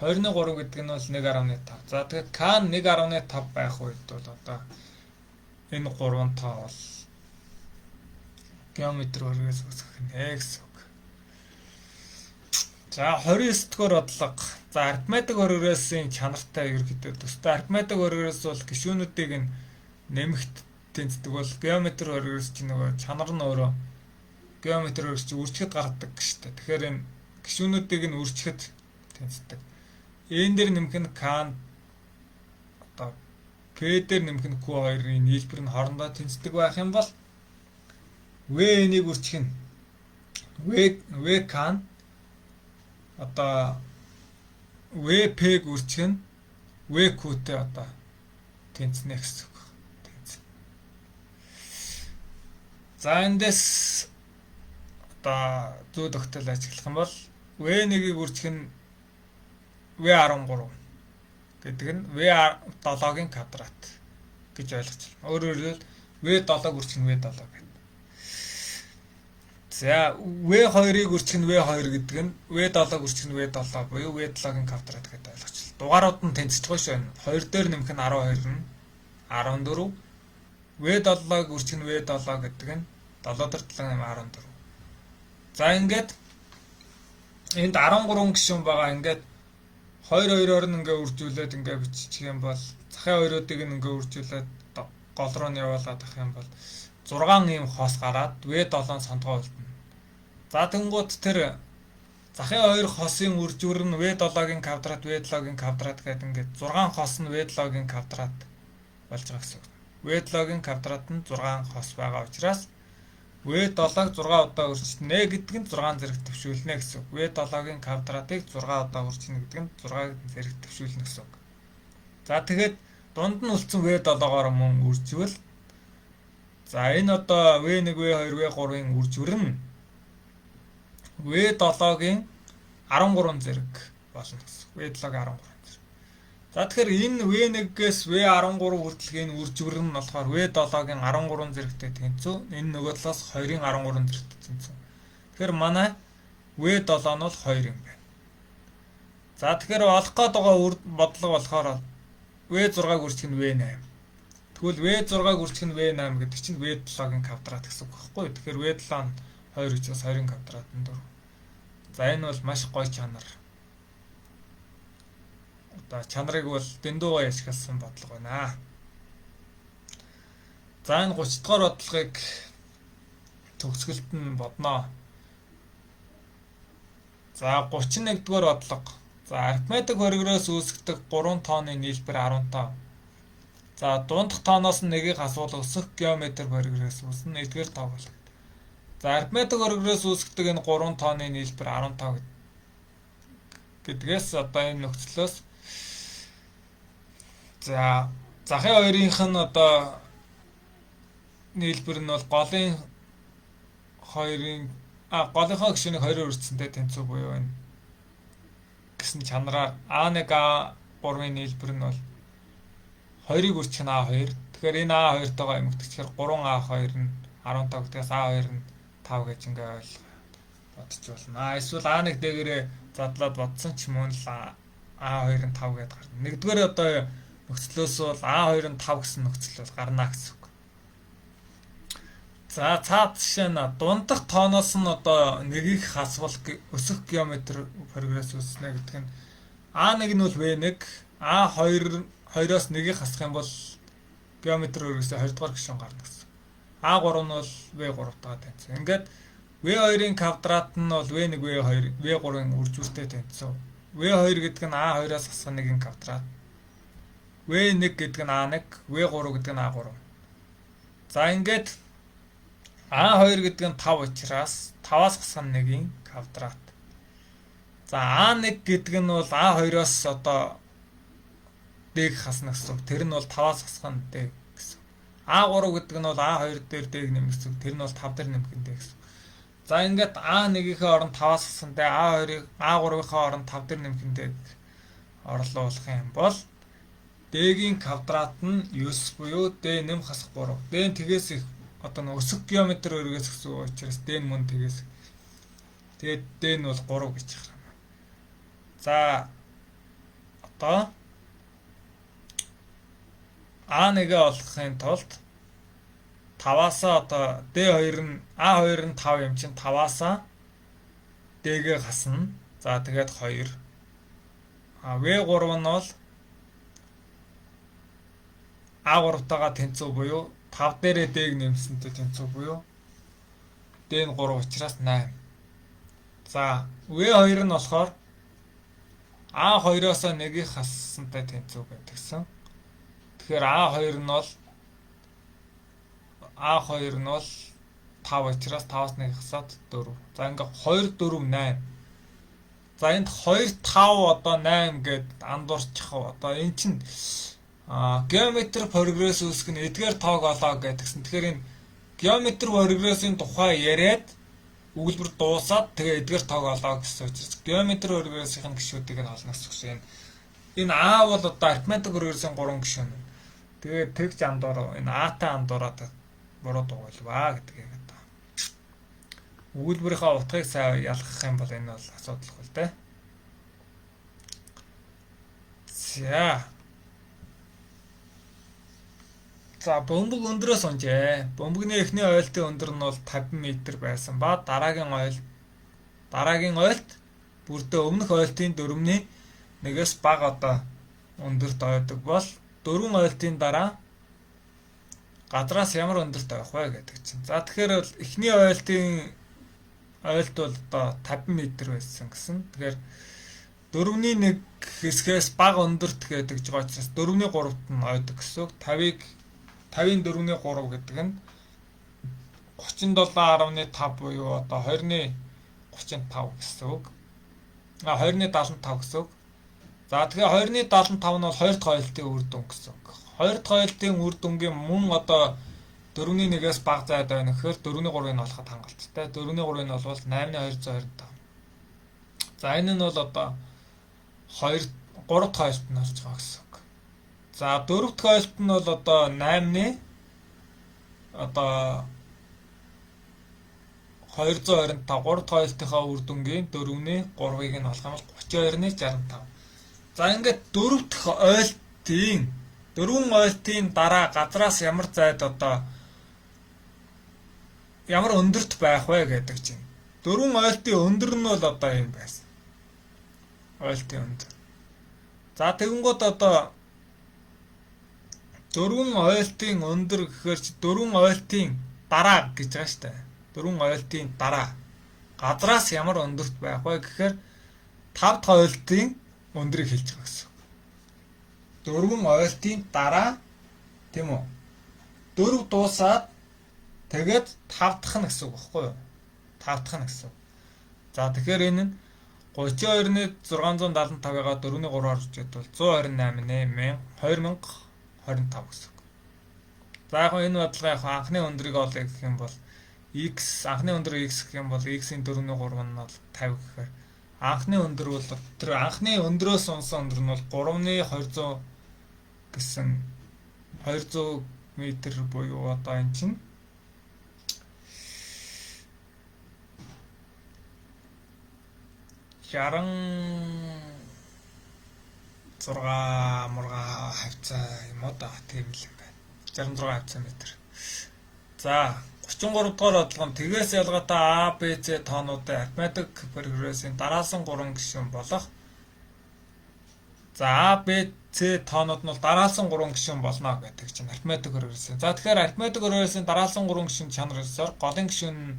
2-ны 3 гэдэг нь бол 1.5. За тэгэхээр К нь 1.5 байх үед бол одоо энэ 3 тоо бол геометр прогресс үүсгэх нэ гэсэн үг. За 29 дугаар бодлого. За арифметик прогрессийн чанартай ерөнхийдөө төстэй. Арифметик прогресс бол гишүүнүүдийг нь нэмэгт тэнцдэг бол геометр прогресс чинь нөгөө чанар нь өөрөө геометр прогресс чинь үржихэд гардаг шүү дээ. Тэгэхээр энэ гишүүнүүдийг нь үржихэд тэнцдэг. N дээр нэмэх нь К одоо P дээр нэмэх нь Q2-ын нийлбэр нь хоорондоо тэнцдэг байх юм бол V-нийг үржих нь V VK нь одоо VP-г үржих нь VQ-тэй одоо тэнцнэ гэсэн үг. Тэнцнэ. За эндээс одоо зүй тогтол ажиглах юм бол V1-ийг үржих нь V13 гэдэг нь V7-гийн квадрат гэж ойлгож байна. Өөрөөр хэлбэл V7-г үржих нь V7 гэдэг. За, V2-ыг үржих нь V2 гэдэг нь V7-г үржих нь V7 буюу V7-гийн квадрат гэдэг ойлгочлаа. Дугаарууд нь тэнцэж байгаа шүү. 2 дээр нэмэх нь 12 нь 14. V7-г үржих нь V7 гэдэг нь 7 дээр 7 8 14. За, ингээд энд 13 гишүүн байгаа. Ингээд 2 2-оор нь ингээ үржүүлээд ингээ биччих юм бол, захын хоёруудыг нь ингээ үржүүлээд гол руу нь явуулаад ах юм бол 6 ийм хос гараад V7 сондгоо үлдэнэ. За, тэнгуут тэр захын хоёр хосын үржвэр нь V7-гийн квадрат, V7-гийн квадрат гэдэг, ингээд 6 хос нь V7-гийн квадрат болж байгаа гэсэн үг. V7-гийн квадрат нь 6 хос байгаа учраас V7-г 6 удаа үржинэ гэдэг нь 6 зэрэг дэвшүүлнэ гэсэн үг. V7-гийн квадратыг 6 удаа үржинэ гэдэг нь 6 зэрэг дэвшүүлнэ гэсэн үг. За, тэгээд дунд нь үлдсэн V7-оор мөн үржвэл, за, энэ одоо V1, V2, V3-ын үржвэр нь V7-гийн 13 зэрэг болно гэсэн. V7-гийн 13 зэрэг. За, тэгэхээр энэ V1-ээс V13 хүртэлх энэ үржвэр нь болохоор V7-гийн 13 зэрэгтэй тэнцүү. Энэ нөгөө талаас 2-ын 13 зэрэгтэй тэнцүү. Тэгэхээр манай V7 нь бол 2 юм байна. За, тэгэхээр олох гээд байгаа үр бодлого болохоор V6-г үржих нь V8. Тэгвэл V6-г үржих нь V8 гэдэг чинь V7-гийн квадрат гэсэн үг байхгүй юу? Тэгэхээр V7 нь 2 учраас 2-ын квадрат нь 4. За, энэ бол маш гоё чанар. Одоо чанарыг бол дэндүү гоё ашигласан бодлого байна. За, энэ 30 дугаар бодлогыг төгсгөлд нь бодноо. За, 31 дугаар бодлого. За, арифметик прогресс үүсгдэг 3 тооны нийлбэр 15. За, дундах тооноос нь нэгийг хасвал өсөх геометр прогресс үүснэ. Эдгээр тоо бол. За, арифметик прогресс үүсгдэг энэ 3 тооны нийлбэр 15 гэдгээс одоо энэ нөхцлөөс, за, захын хоёрынх нь одоо нийлбэр нь бол голын хоёрын голынхоо гишүүнийг 20-оор үржсэнтэй тэнцүү буюу энэ гэсэн чанараар А1 А3-ын нийлбэр нь бол 20-ыг үржих нь А2. Тэгэхээр энэ А2-тойгоо эмэгтэйчээр 3А2 нь 15 гэдгээс А2 нь 5 гэж ингээ ойлгоо бодож болно. А эсвэл А1 дэгэрээ задлаад бодсон ч мөн л А2 нь 5 гэдээ гарна. Нэгдүгээр одоо нөхцлөөс бол А2 нь 5 гэсэн нөхцөл бол гарна гэсэн үг. За, цаад жишээ нь дундах тооноос нь одоо нэгийг хасвал өсөх геометр прогресс үүснэ гэдэг нь А1 нь бол V1, А2 2-оос нэгийг хасах юм бол геометр прогрессийн 20 дугаар гишүүн гарна гэсэн. А3 нь бол V3-тайгаа тэнцүү. Ингээд V2-ын квадрат нь бол V1, V2, V3-ын үржвэртэй тэнцүү. V2 гэдэг нь A2-оос хасах 1-ийн квадрат. V1 гэдэг нь A1, V3 гэдэг нь A3. За, ингээд А2 гэдэг нь 5 учраас 5-аас хасах 1-ийн квадрат. За, А1 гэдэг нь бол А2-оос одоо D-г хасна гэсэн үг. Тэр нь бол 5-аас хасах нь D гэсэн. А3 гэдэг нь бол А2 дээр D-г нэмэх гэсэн үг. Тэр нь бол 5 дээр нэмэх нь D гэсэн. За, ингээд А1-ийнхээ оронд 5-аас хасах нь D, А2-ыг А3-ынхаа оронд 5 дээр нэмэх нь D орлуулах юм бол D-гийн квадрат нь 9 буюу D нэм хасах 3. D нь тэгээс их, одоо нэг өсөх геометр өргөөс гэсэн үг учраас D нь мөн тэгээс. Тэгээд D нь бол 3 гэж харна. За, одоо А1-ээ олохын тулд 5-аас одоо D2 нь А2 нь 5 юм чинь 5-аас D-гээ хасна. За, тэгээд 2. А V3 нь бол А3-тайгаа тэнцүү буюу 5 дээрээ D-г нэмсэнтэй тэнцүү буюу D нь 3 учраас 8. За, V2 нь болохоор А2-оос 1-ийг хассантай тэнцүү гэдгсэн. Тэгэхээр А2 нь бол 5 учраас 5-аас 1 хасаад 4. За, ингээ 2 4 8. За, энд 2 5 одоо 8 гэд андуурчих. Одоо эн чинь геометр прогресс үүсгэх нь эдгээр тоог олоо гэдгсэн. Тэгэхээр энэ геометр прогрессийн тухай яриад өгүүлбэр дуусаад тэгээ эдгээр тоог олоо гэсэн учраас геометр прогрессийн гишүүдийг нь олно гэсэн үг. Энэ Энэ А бол одоо арифметик прогрессын 3 гишүүн. Тэгээд тэгж андуур энэ А-тай андуураад буруу дугуйлваа гэдэг юм одоо. Өгүүлбэрийнхээ утгыг сайн ялгах юм бол энэ бол асуудалгүй л дээ. За. За, бөмбөг өндрөөс унжээ. Бөмбөгний эхний ойлтын өндөр нь бол 50 м байсан ба дараагийн ойлт бүрдээ өмнөх ойлтын дөрөвний нэгээс бага одоо өндөрт ойдог бол дөрвөн ойлтын дараа газраас ямар өндөрт ойх вэ гэдэг чинь. За, тэгэхээр бол эхний ойлтын ойлт бол одоо 50 м байсан гэсэн. Тэгэхээр дөрөвний нэг хэсгээс бага өндөрт гэдэг жоо учраас дөрөвний гуравт нь ойдог гэсэн үг. 50-ыг 50-ын дөрөвний 3 гэдэг нь 37.5 буюу одоо 20-ны 35 гэсэн үг. А 20-ны 75 гэсэн үг. За, тэгэхээр 20-ны 75 нь бол 2 дахь ойлтын үр дүн гэсэн үг. 2 дахь ойлтын үр дүнгийн мөн одоо дөрөвний нэгээс бага зайд байна гэхээр дөрөвний 3-ыг нь олоход хангалттай. Дөрөвний 3-ыг нь бол 8-ны 225. За, энэ нь бол одоо 2 3 дахь ойлт нь болж байгаа гэсэн үг. За, 4 дахь ойлт нь бол одоо 8-ны одоо 225, 3 дахь ойлтынхаа үр дүнгийн дөрөвний 3-ыг нь олох юм бол 32-ны 65. За, ингээд 4 дахь ойлтын дөрвөн ойлтын дараа газраас ямар зайд одоо ямар өндөрт байх вэ гэдэг чинь. Дөрвөн ойлтын өндөр нь бол одоо юм байсан. Ойлтын өндөр. За, тэгэнгүүт одоо дөрвөн ойлтын өндөр гэхээр чи дөрвөн ойлтын дараа гэж байгаа шүү дээ. Дөрвөн ойлтын дараа газраас ямар өндөрт байх вэ гэхээр 5 дахь ойлтын өндрийг хэлж байгаа гэсэн. Дөрвөн ойлтын дараа, тийм үү? Дөрөв дуусаад тэгээд 5 дахь нь гэсэн үг байхгүй юу? 5 дахь нь гэсэн. За, тэгэхээр энэ нь 32-ны 675-ыг 4-ний 3-аар үчихэд бол 128-ны 2025 гэсэн үг. За, яг энэ бодлого яг анхны өндрийг олъё гэх юм бол x, анхны өндөр x гэх юм бол x-ийн 4-ний 3 нь бол 50 гэхээр анхны өндөр бол тэр анхны өндрөөс унсан өндөр нь бол 3-ны 200 гэсэн 200 м буюу одоо энэ чинь 66 мурга хавцаа юм уу да, тийм л юм байна. 66 хавцаа метр. За, 33 дугаар бодлого нь тэгээс ялгаатай А, Б, С тоонуудын арифметик прогрессийн дараалсан 3 гишүүн болох. За, А, Б, С тоонууд нь бол дараалсан 3 гишүүн болно гэдэг чинь арифметик прогрессийн. За, тэгэхээр арифметик прогрессийн дараалсан 3 гишүүн чанар ёсоор голын гишүүн нь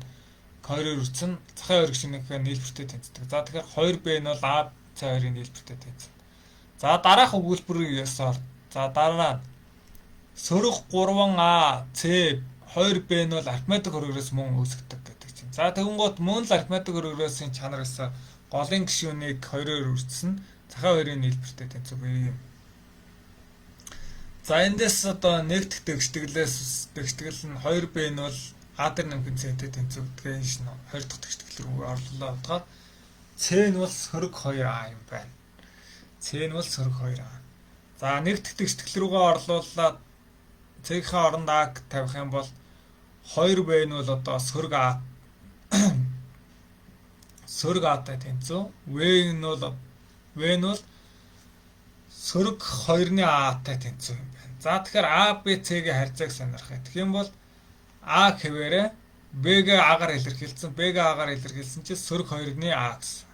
2-оор үрцэн захын 2 гишүүнийхээ нийлбэртэй тэнцдэг. За, тэгэхээр 2B нь бол А, С 2-ын нийлбэртэй тэнцэнэ. За, дараах өгүүлбэрийн ёсоор, за, дараа нь сөрөг 3А С 2B нь бол арифметик прогресс мөн үүсгдэг гэдэг чинь. За, тэгэнгүүт мөн л арифметик прогрессийн чанар ёсоор голын гишүүнийг 2-оор үрцэн захын 2-ын нийлбэртэй тэнцв юм. За, эндээс одоо нэг дэх тэгштэглээс тэгштгэл нь 2B нь бол А дээр нэмэх нь C-тэй тэнцв гэдгээ шинэ 20 дахь тэгштгэл рүү орлоо утгаар C нь бол сөрөг 2А юм байна. C нь бол сөрөг 2А. За, нэг дэх тэгштгэл рүүгээ орлуулаад C-ийн оронд А тавих юм бол 2B нь бол одоо сөрөг А сөрөг А-тай тэнцв. В нь бол В нь бол сөрөг 2-ны А-тай тэнцв юм байна. За, тэгэхээр А, Б, С-ийн харьцааг сонирхъя. Тэгэх юм бол А хэвээрээ Б-гээ А-гаар илэрхийлсэн, Б-гээ А-гаар илэрхийлсэн чинь сөрөг 2-ны А гэсэн.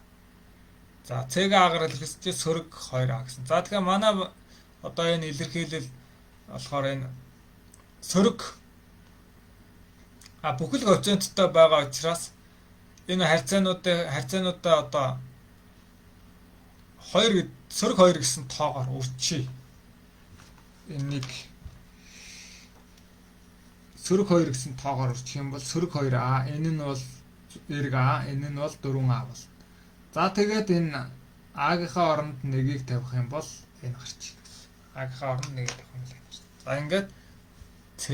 За, С-гээ А-гаар илэрхийлсэн чинь сөрөг 2А гэсэн. За, тэгэхээр манай одоо энэ илэрхийлэл болохоор энэ сөрөг а бүхэл коэффициенттэй байгаа учраас энэ харьцаануудаа одоо 2 сөрөг 2 гэсэн тоогоор үрчээ. Энийг сөрөг 2 гэсэн тоогоор үрчих юм бол сөрөг 2А, энэ нь бол эрг А, энэ нь бол 4А бол. За, тэгээд энэ А-гийнхаа оронд 1-ийг тавих юм бол энэ гарч ирнэ гэсэн. А-гийнхаа оронд 1-ийг тавих юм бол энэ гарч. За, ингээд С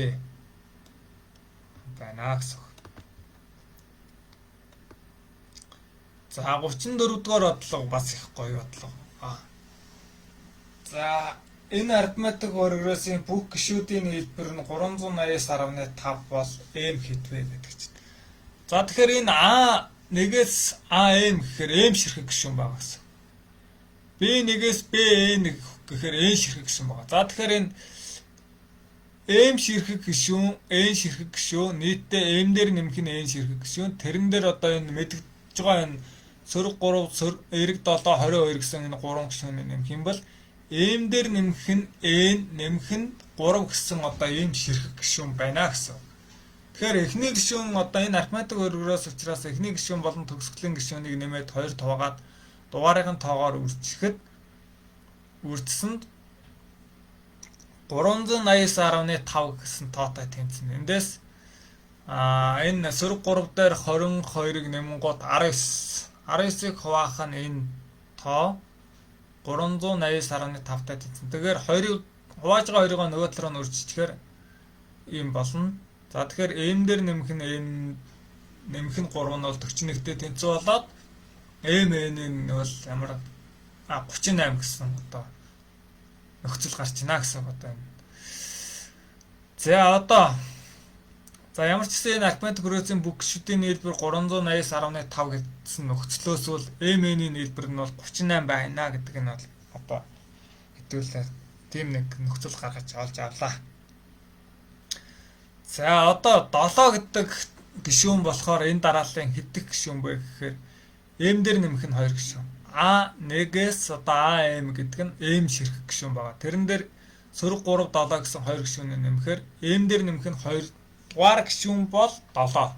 байна гэсэн үг. За, 34 дугаар бодлого бас их гоё бодлого. За, энэ арифметик прогрессийн бүх гишүүдийн нийлбэр нь 389.5 бол m хэд вэ гэдэг чинь. За, тэгэхээр энэ А нэгээс AM гэхээр M ширхэг гишүүн байгаа гэсэн. B нэгээс BN гэхээр N ширхэг гишүүн байгаа. За, тэгэхээр энэ M ширхэг гишүүн, N ширхэг гишүүн нийтдээ M дээр нэмэх нь N ширхэг гишүүн. Тэрэн дээр одоо энэ мэдэгдэж байгаа энэ сөрөг 3, эерэг 7, 22 гэсэн энэ 3 гишүүнийг нэмэх юм бол M дээр нэмэх нь N нэмэх нь 3 гэсэн одоо ийм ширхэг гишүүн байна гэсэн. Тэгэхээр эхний гишүүн, одоо энэ арифметик прогресс учраас эхний гишүүн болон төгсгөлийн гишүүнийг нэмээд 2 хуваагаад дугаарыг нь тоогоор үржихэд үржсэнд 389.5 гэсэн тоотой тэнцэнэ. Эндээс энэ сөрөг 3 дээр 22-ыг нэмэнгуут 19. 19-ыг хуваах нь энэ тоо 389.5-тай тэнцэнэ. Тэгэхээр 2-ыг хувааж байгаа 2-ыг нөгөө тал руу үржчихээр ийм болно. За, тэгэхээр m дээр нэмэх нь m нэмэх нь 3 нь бол 41-тэй тэнцүү болоод m n нь бол ямар 38 гэсэн одоо нөхцөл гарч байна гэсэн одоо энэ. За, одоо за ямар ч гэсэн энэ арифметик прогрессийн бүх гишүүдийн нийлбэр 389.5 гэсэн нөхцлөөс бол MN-ийн нийлбэр нь бол 38 байна гэдэг нь бол одоо хэдүүлээ тийм нэг нөхцөл гаргаж олж авлаа. За, одоо 7 гэдэг гишүүн болохоор энэ дарааллын хэд дэх гишүүн бэ гэхээр M дээр нэмэх нь 2 гишүүн. А 1-ээс одоо AM гэдэг нь M ширхэг гишүүн байгаа. Тэрэн дээр сөрөг 3 7 гэсэн 2 гишүүнийг нэмэхээр M дээр нэмэх нь 2 дугаар гишүүн бол 7.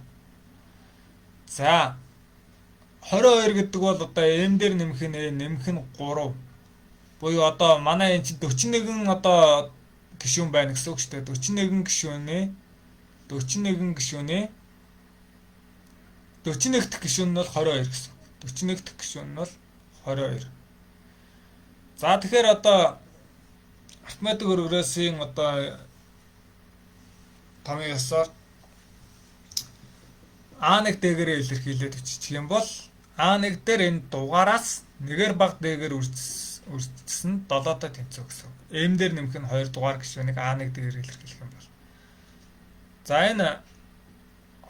За, 22 гэдэг бол одоо M дээр нэмэх нь N нэмэх нь 3. Буюу одоо манай энэ чинь 41 одоо гишүүн байна гэсэн үг шүү дээ. 41 гишүүнээ 41 гишүүнээ 41 дахь гишүүн нь бол 22 гэсэн. 41 дахь гишүүн нь бол 22. За, тэгэхээр одоо арифметик прогрессийн одоо томьёо ёсоор А1 D-гээрээ илэрхийлээд өччих юм бол А1 дээр энэ дугаараас нэгээр бага D-гээр үржсэн 7-той тэнцүү гэсэн. M дээр нэмэх нь 2 дугаар гишүүнийг А1 D-гээр илэрхийлэх юм бол. За, энэ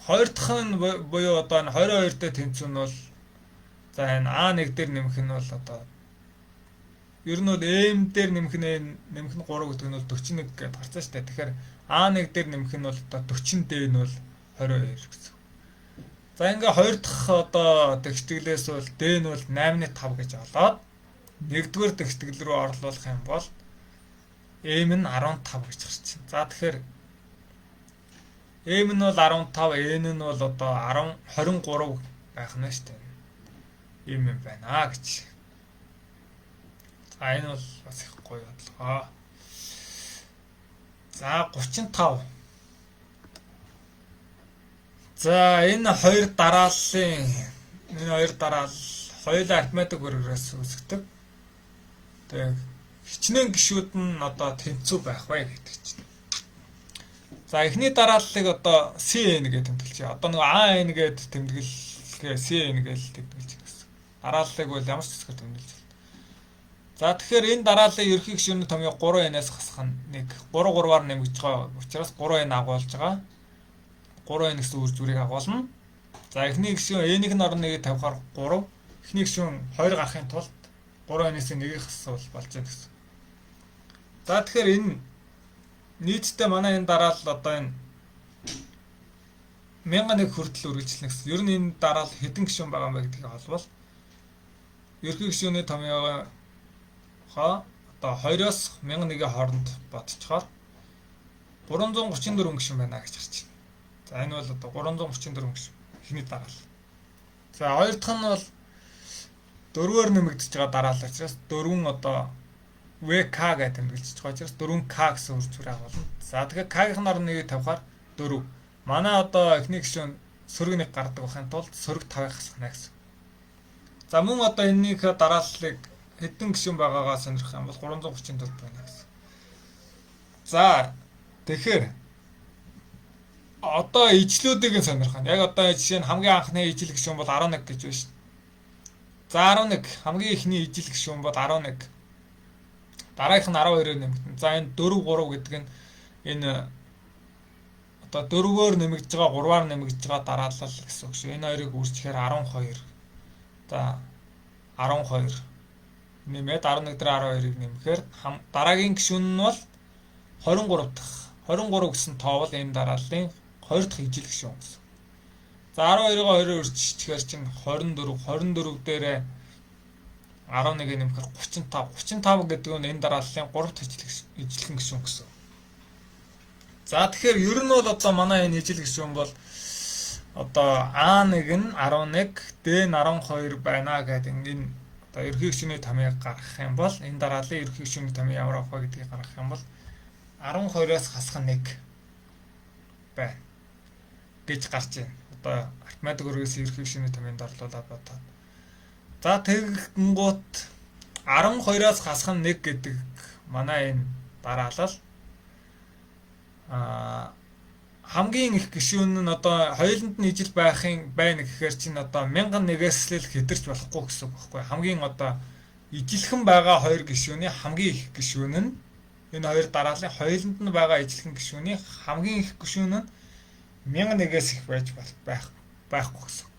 хоёр дахь нь буюу одоо энэ 22 дээр тэнцүү нь бол, за, энэ А1 дээр нэмэх нь бол одоо ер нь бол M дээр нэмэх нь N нэмэх нь 3 гэдэг нь бол 41 гэдээ гарсан шүү дээ. Тэгэхээр А1 дээр нэмэх нь бол одоо 40 D нь бол 22 гэсэн. За, ингээ хоёр дахь одоо тэгштэглээс бол D нь бол 8.5 гэж олоод нэгдүгээр тэгштгэл рүү орлуулах юм бол M нь 15 гэж гарч байна. За, тэгэхээр M нь бол 15, N нь бол одоо 10 23 байх нь шүү дээ. Ийм юм байна гэж. За, энэ бол бас их гоё бодлогоо. За, 35. За, энэ хоёр дараалал хоёулаа арифметик прогресс үүсгэдэг. Тэгээ хичнээн гишүүд нь одоо тэнцүү байх вэ гэдэг чинь. За, эхний дарааллыг одоо CN гэж тэмдэглэе. Одоо нөгөө AN гэж тэмдэглэгээ CN гэж тэмдэглэж байна гэсэн. Дарааллыг бол ямар ч хэсгээр тэмдэглэж байна. За, тэгэхээр энэ дарааллын ерөнхий гишүүний томьёо 3n-ээс хасах нь 1. 3 3-аар нэмэгдэж байгаа учраас 3n агуулж байгаа. 3n гэсэн үр зүрийг агуулна. За, эхний гишүүн n-ийг нь орон нэгийг тавихаар 3. Эхний гишүүн 2 гарахын тулд 3n-ээс нэгийг хасвал болж байна гэсэн. За, тэгэхээр энэ нийтдээ манай энэ дараалал одоо энэ 1001 хүртэл үргэлжлэнэ гэсэн. Ер нь энэ дараалал хэдэн гишүүн байгаа юм бэ гэдгийг олбол ерөнхий гишүүний томьёогоо одоо 2-оос 1001-ийн хооронд бодцохоор 334 гишүүн байна гэж гарч байна. За, энэ бол одоо 334 гишүүн эхний дараалал. За, хоёр дахь нь бол дөрвөөр нэмэгдэж байгаа дараалал учраас дөрвөн одоо VK гэж тэмдэглэж байгаа учраас 4K гэсэн үр зүрх агуулна. За, тэгэхээр K-ийн орон нэгийг тавихаар 4. Манай одоо эхний гишүүн сөрөг нэг гардаг байхын тулд сөрөг 5-ыг хасгана гэсэн. За, мөн одоо энэнийхээ дарааллыг хэдэн гишүүн байгаагаа сонирхох юм бол 334 байна гэсэн. За, тэгэхээр одоо ижлүүдийг нь сонирхох нь. Яг одоо жишээ нь хамгийн анхны ижил гишүүн бол 11 гэж байна шүү. За, 11 хамгийн эхний ижил гишүүн бол 11. Дараагийнх нь 12-оор нэмэгдэнэ. За энэ 4 3 гэдэг нь энэ одоо 4-өөр нэмэгдэж байгаа, 3-аар нэмэгдэж байгаа дараалал гэсэн үг шүү. Энэ хоёрыг үржихээр 12. За 12 нэмээд 11 дээр 12-ыг нэмэхээр дараагийн гишүүн нь бол 23 дахь. 23 гэсэн тоо бол энэ дарааллын 2 дахь ижил гишүүн гэсэн. За 12-ыг 2-оор үржчихээр чинь 24, 24 дээрээ 11-ийг нэмэхээр 35. 35 гэдэг нь энэ дарааллын 3 дахь ижилхэн гишүүн гэсэн. За тэгэхээр ер нь бол одоо манай энэ ижил гишүүн бол одоо А1 нь 11, D нь 12 байна гэдэг энэ одоо ерөнхий гишүүний томьёог гаргах юм бол энэ дарааллын ерөнхий гишүүний томьёо ямар авах вэ гэдгийг гаргах юм бол 12-оос хасах 1 байна гэж гарч байна. Одоо арифметик өргөөс ерөнхий гишүүний томьёонд орлуулад бодоод. За тэгэнгүүт 12-оос хасах 1 гэдэг манай энэ дараалал хамгийн их гишүүн нь одоо хоёуланд нь ижил байхын байна гэхээр чинь одоо 1001-ээс л хэтэрч болохгүй гэсэн үг байхгүй. Хамгийн одоо ижилхэн байгаа хоёр гишүүний хамгийн их гишүүн нь энэ хоёр дарааллын хоёуланд нь байгаа ижилхэн гишүүний хамгийн их гишүүн нь 1001-ээс их байж байхгүй гэсэн үг.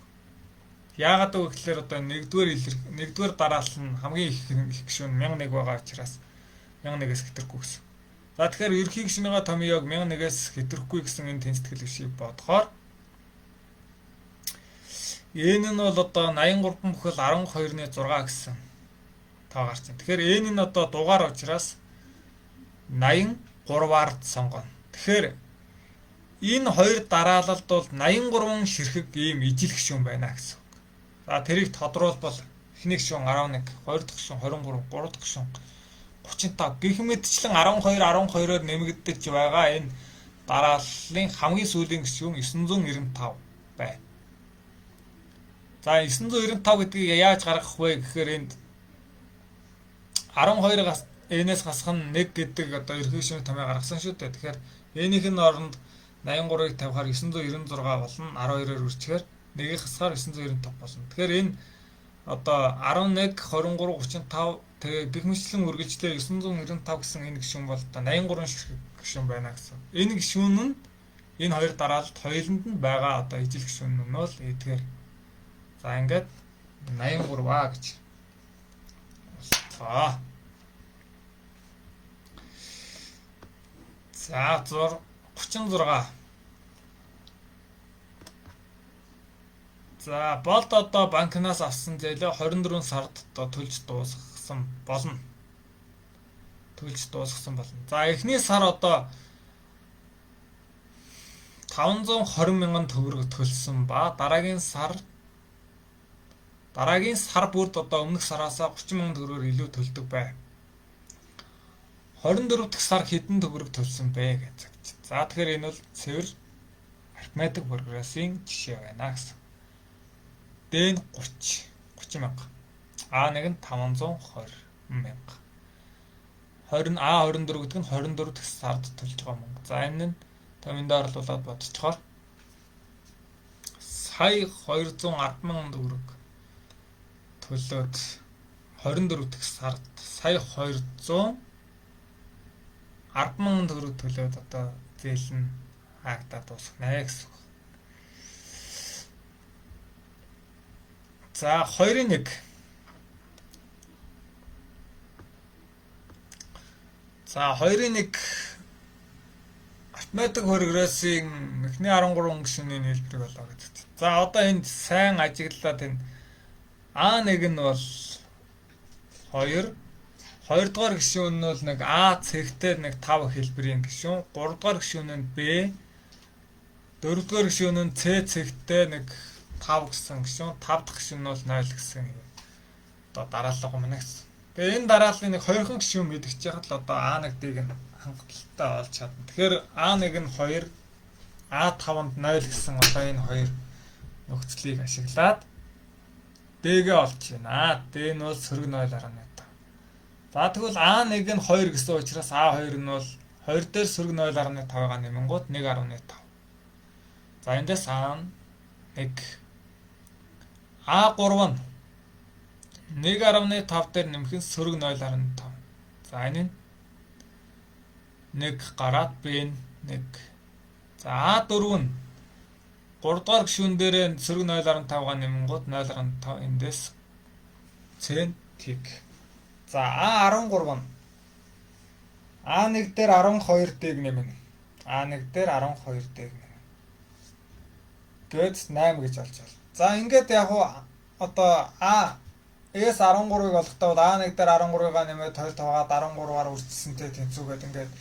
Яагаад вэ гэхээр одоо нэгдүгээр дараалал нь хамгийн их гишүүн 1001 байгаа учраас 1001-ээс хэтэрхгүй гэсэн. За тэгэхээр ерөнхий гишүүнийхээ томьёог 1001-ээс хэтэрхгүй гэсэн энэ тэнцэтгэл бишийг бодохоор энэ нь бол одоо 83,12-ны 6 гэсэн тоо гарч байна. Тэгэхээр энэ нь одоо дугаар учраас 83-аар сонгоно. Тэгэхээр энэ хоёр дараалалд бол 83 ширхэг ийм ижил гишүүн байна гэсэн үг. За тэрийг тодруулбал эхний гишүүн 11, хоёр дахь гишүүн 23, гурав дахь гишүүн 35 гэх мэтчлэн 12 12-оор нэмэгдэж байгаа энэ дарааллын хамгийн сүүлийн гишүүн 995 байна. За 995 гэдгийг яаж гаргах вэ гэхээр энд 12-аас n-ээс хасах нь 1 гэдэг одоо ерөнхий гишүүний томьёо гаргасан шүү дээ. Тэгэхээр n-ийн нь оронд 83-ыг тавихаар 996 болно. 12-оор үржихээр 1-ийг хасахаар 995 болно. Тэгэхээр энэ одоо 11, 23, 35 тэгээ гэх мэтлэн үргэлжлээ 995 гэсэн энэ гишүүн бол одоо 83 ширхэг гишүүн байна гэсэн. Энэ гишүүн нь энэ хоёр дараалалд хоёуланд нь байгаа одоо ижил гишүүн нь бол эдгээр. За ингээд 83 а гэж боллоо. За 36. За болд одоо банкнаас авсан зээлээ 24 сард одоо төлж дуусгасан болно. Төлж дуусгасан болно. За эхний сар одоо 520 мянган төгрөг төлсөн ба дараагийн сар бүрд одоо өмнөх сараасаа 30 мянган төгрөгөөр илүү төлдөг бай. 24 дахь сар хэдэн төгрөг төлсөн бэ гэж. За тэгэхээр энэ бол цэвэр арифметик прогрессийн жишээ байна гэсэн. D нь 30 мянга. А1 нь 520 мянга. 20 А24 гэдэг нь 24 дахь сард төлж байгаа мөнгө. За энэ нь томьёонд орлуулад бодчихоор сая 210 мянган төгрөг төлөөд 24 дахь сард сая 210 мянган төгрөг төлөөд одоо зээл нь хаагдаад дуусгана гэсэн үг. За 2-1. За 2-1 арифметик прогрессийн эхний 13 гишүүний нийлбэрийг болоо гэдэг. За одоо энд сайн ажиглаад энэ А1 нь бол 2, 2 дугаар гишүүн нь бол нэг А цэгтэй нэг 5 хэлбэрийн гишүүн, 3 дугаар гишүүн нь Б, 4 дугаар гишүүн нь С цэгтэй нэг 5 гэсэн гишүүн, 5 дахь гишүүн нь бол 0 гэсэн одоо дараалал юм гэсэн. Тэгээ энэ дарааллын нэг хоёрхан гишүүн мэдгэж яхад л одоо А1 D-г нь хангалттай олж чадна. Тэгэхээр А1 нь 2, А5-нд 0 гэсэн одоо энэ хоёр нөхцөлийг ашиглаад D-гээ олж байна. D нь бол сөрөг 0.5. За тэгвэл А1 нь 2 гэсэн учраас А2 нь бол 2 дээр сөрөг 0.5-ыг нэмэнгууд 1.5. За эндээс А нь 1, А3 нь 1.5 дээр нэмэх нь сөрөг 0.5. За энэ 1 гараад B нь 1. За А4 нь 3 дугаар гишүүн дээр сөрөг 0.5-га нэмэнгууд 0.5 эндээс C тэг. За А13 нь А1 дээр 12 дэг нэмнэ. А1 дээр 12 дэг нэмнэ. Гээд 8 гэж олж байна. За ингээд яг уу одоо А S13-ыг олохдоо бол А1 дээр 13-ыг нэмээд 2 тавгаад 13-аар үржсэнтэй тэнцүүгээд ингээд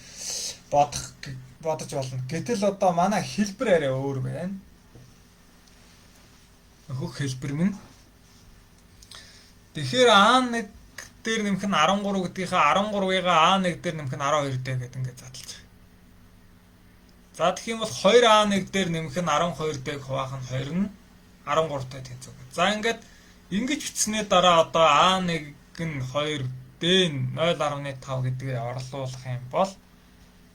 бодож болно. Гэтэл одоо манай хэлбэр арай өөр байна. Нөхөх хэлбэр минь. Тэгэхээр А1 дээр нэмэх нь 13 гэдгийнхаа 13-ыг А1 дээр нэмэх нь 12 дээр гэдэг ингээд задлж байгаа. За тэгэх юм бол 2А1 дээр нэмэх нь 12 дээр хуваах нь 2 нь 13-тай тэнцүү. За ингээд ингэж бичснээ дараа одоо А1 нь 2, D нь 0.5 гэдгээ орлуулах юм бол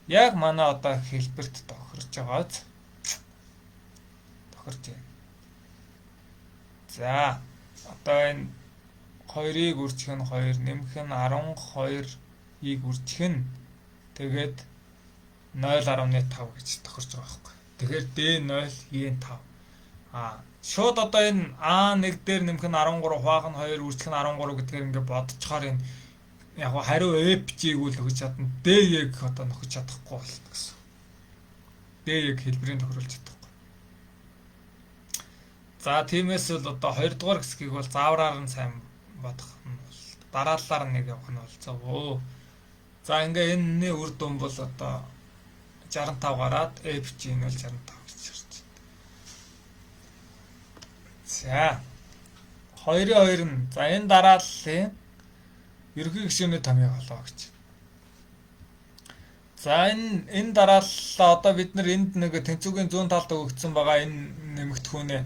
яг манай одоо хэлбэрт тохирж байгааз тохирж байна. За одоо энэ 2-ыг үржих нь 2, нэмэх нь 12-ыг үржих нь тэгээд 0.5 гэж тохирч байгаа байхгүй. Тэгэхээр D0 E5. А шууд одоо энэ А1 дээр нэмэх нь 13, хуваах нь 2, үржих нь 13 гэдгээр ингээд бодцохоор энэ яг хариу FG-г үл өгч чадна. D-г одоо нөхөж чадахгүй болно гэсэн. D-г хэлбэрийн тохируулж чадахгүй. За тиймээс л одоо 2 дугаар хэсгийг бол заавраар нь сайн бодох нь бол дарааллаар нэг явах нь бол зөв. За ингээ энэний үр дүн бол одоо 65 гараад FG нь бол 65 гэж гарч байна. За 2-ын 2 нь за энэ дарааллын ерөнхий гишүүний томьёо олоо гэж. За энэ дарааллаа одоо бид нар энд нэг тэнцүүгийн зүүн талд өгөгдсөн байгаа энэ нэмэгдэхүүнээ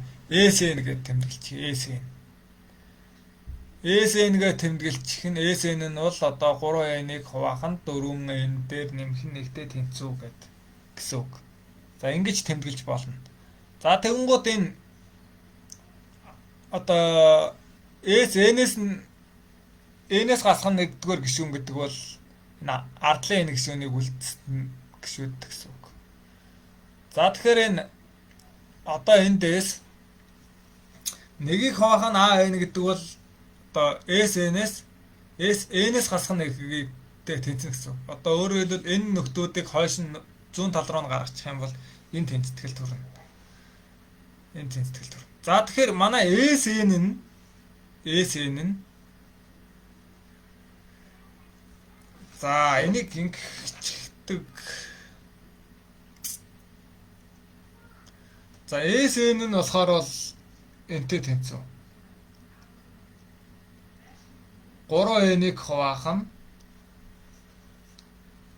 SN гэж тэмдэглэж SN. SN гэж тэмдэглэчих нь SN нь бол одоо 3n-ыг хуваах нь 4n дээр нэмэх нь нэгтэй тэнцүү гэд гэсэн үг. За ингэж тэмдэглэж болно. За тэгэнгүүт энэ одоо SN-ээс нь N-ээс гасах нь нэгдүгээр гишүүн гэдэг бол энэ ардлын N гишүүнийг үлдсэн гишүүд гэсэн үг. За тэгэхээр энэ одоо эндээс нэгийг хуваах нь AN гэдэг бол одоо SN-ээс S-N-ээс гасах нь нэгтэй тэнцэнэ гэсэн үг. Одоо өөрөөр хэлбэл энэ нөхдүүдийг хойш нь зүүн тал руу нь гаргачих юм бол энэ тэнцэтгэл төрнө. Энэ тэнцэтгэл төрнө. За тэгэхээр манай SN нь SN нь за энийг ингэчдэг. За SN нь болохоор бол энтэй тэнцүү. 3n-ыг хуваах нь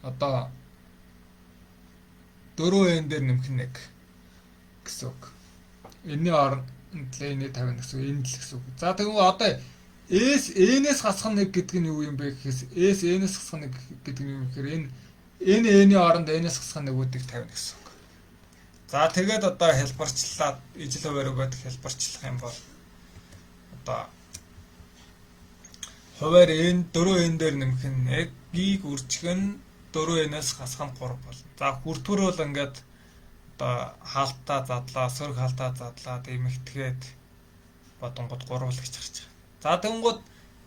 одоо 4n дээр нэмэх нь 1 гэсэн үг. Энэний оронд энэ 50 гэсэн үг, энэ л гэсэн үг. За тэгвэл одоо S N-ээс гасах нь 1 гэдэг нь юу юм бэ гэхээс S N-ээс гасах нь 1 гэдэг нь юу юм гэхээр энэ N N-ийн оронд N-ээс гасах нь 1-үүдийг 50 гэсэн үг. За тэгээд одоо хэлбэрчлээд ижил хуваар өгөөд хэлбэрчлэх юм бол одоо хуваар N 4N дээр нэмэх нь 1-ийг үржих нь 4N-ээс гасах нь 3 болно. За хүртвэр бол ингээд одоо хаалтаа задлаа, сөрөг хаалтаа задлаад эмэгтгээд бодонгод 3 л гэж гарч байгаа. За тэгэнгүүт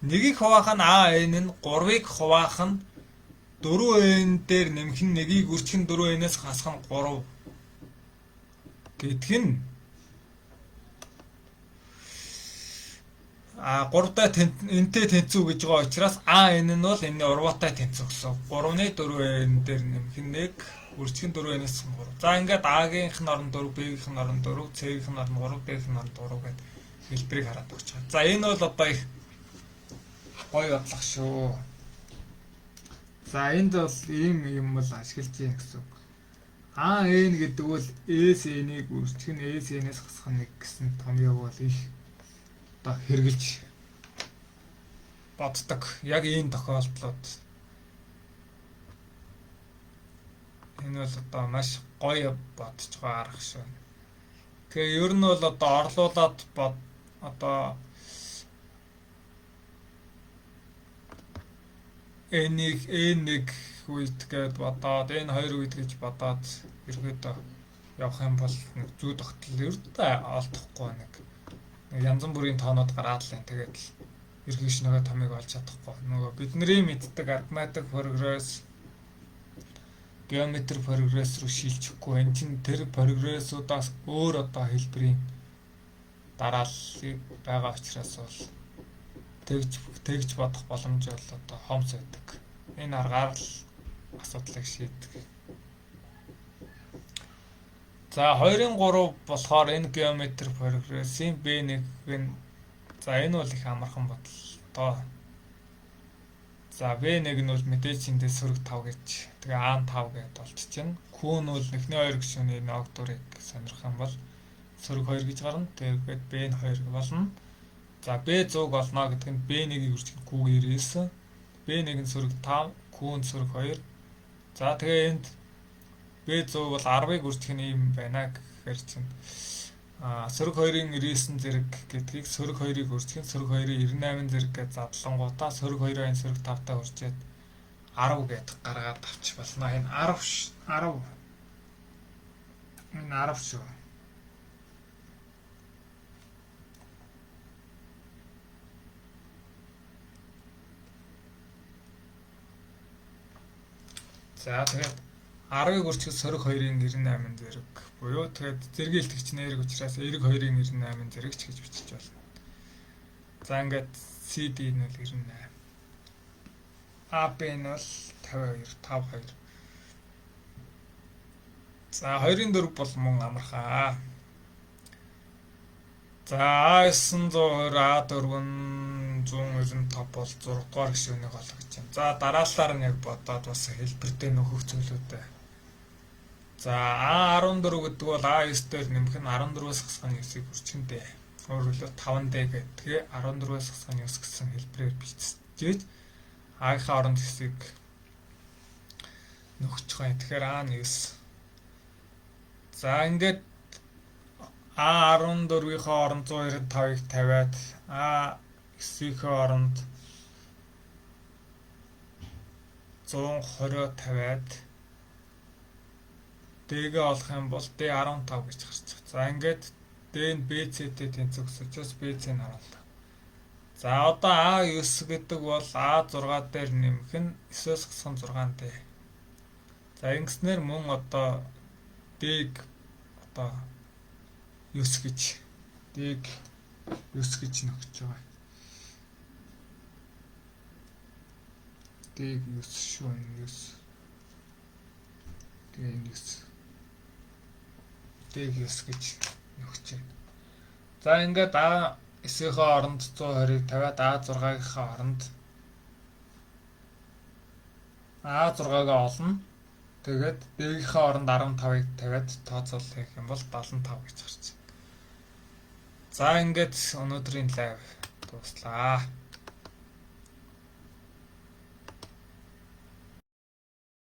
нэгийг хуваах нь AN нь 3-ыг хуваах нь 4N дээр нэмэх нь 1-ийг үржих нь 4N-ээс хасах нь 3 гэдг нь а 3-тай энтэй тэнцүү гэж байгаа учраас AN нь бол энэний урваатай тэнцүү гэсэн. 3-ны 4N дээр нэмэх нь 1 үржих нь 4N-ээс 3. За ингээд A-гийнх нь орон 4, B-гийнх нь орон 4, C-гийнх нь орон 3, D-гийнх нь орон 3 гэдэг хэлбэрийг хараад өгч байгаа. За энэ бол одоо их гоё бодлого шүү. За энд бол ийм юм бол ашиглаж байна гэсэн үг. А N гэдэг бол S N-ийг үржих нь S N-ээс хасах нь 1 гэсэн томьёог бол их одоо хэрэгжилж боддог. Яг ийм тохиолдлууд энэ бол одоо маш гоё бодож байгаа арга шүү. Тэгээ ер нь бол одоо орлуулад бод одоо N-ийг N1 үед гээд бодоод N2 үед гэж бодоод ерөөдөө явах юм бол нэг зүй тогтол ердөө олдохгүй, нэг янз бүрийн тоонууд гараад л энэ тэгээд л ерхийш нөгөө томыг олж чадахгүй. Нөгөө бидний мэддэг arithmetic progress, geometric progress руу шилжихгүй. Энэ чинь тэр прогрессуудаас өөр одоо хэлбэрийн дараалал байгаа учраас бол тэгж бодох боломж бол одоо хомс байдаг. Энэ аргаар л асуудлыг шийддэг. За, 2-ын 3 болохоор энэ geometric progress-ийн B1 нь, за, энэ бол их амархан бодол доо. За, B1 нь бол мэдээж эндээ сөрөг 5 гэж, тэгээ A нь 5 гэдээ болчихно. Q нь бол эхний хоёр гишүүний ногдурыг сонирх юм бол сөрөг 2 гэж гарна. Тэгээд B нь 2 болно. За, B100-г олно гэдэг нь B1-ийг үржих Q-г 99. B1 нь сөрөг 5, Q нь сөрөг 2. За, тэгээ энд B100 бол 10-ыг үржих нь юм байна гэхээр чинь сөрөг 2-ын 99 зэрэг гэдгийг сөрөг 2-ыг үржих нь сөрөг 2-ын 98 зэрэг гэж задлангуудаа сөрөг 2-ын сөрөг 5-таа үржээд 10 гэд гаргаад авчих болно. Энэ 10 10, энэ 10 шүү. За, тэгээд 10-ыг үржихэд сөрөг 2-ын 98 зэрэг буюу тэгээд зэргийн илтгэгч нь эерэг учраас эерэг 2-ын 98 зэрэг ч гэж бичиж болно. За, ингээд CD нь бол 98. AB нь бол 52 52. За, 2-ын 4 бол мөн амархаа. За, A920 A4 нь 195 бол 6 дугаар гишүүнийг олох гэж байна. За, дараалалаар нь яг бодоод бас хэлбэртэй нөхөх зүйлүүдээ. За, A14 гэдэг бол A9 дээр нэмэх нь 14-өөс хасах нь 9-ийг үржих нь D. Өөрөөр хэлбэл 5D гэдгээ 14-өөс хасах нь 9 гэсэн хэлбэрээр бичиж А-ийнхаа оронд 9-ийг нөхчих бай. Тэгэхээр А нь 9. За, ингээд А14-ийнхээ оронд 195-ыг тавиад А9-ийнхээ оронд 120 тавиад D-гээ олох юм бол D15 гэж гарч байгаа. За, ингээд D нь BC-тэй тэнцэх учраас BC нь 15. За, одоо А9 гэдэг бол А6 дээр нэмэх нь 9-өөс хасах 6 D. За, ингэснээр мөн одоо D-г одоо 9 гэж, D-г 9 гэж нөхөж байгаа. D-г 9 шүү, 9. Тэгээ 9. D-г 9 гэж нөхөж байна. За, ингээд А9-ийнхээ оронд 120-ыг тавиад А6-ийнхаа оронд А6-гаа олно. Тэгээд D-ийнхээ оронд 15-ыг тавиад тооцоол хийх юм бол 75 гэж гарч байна. За, ингээд өнөөдрийн live дууслаа.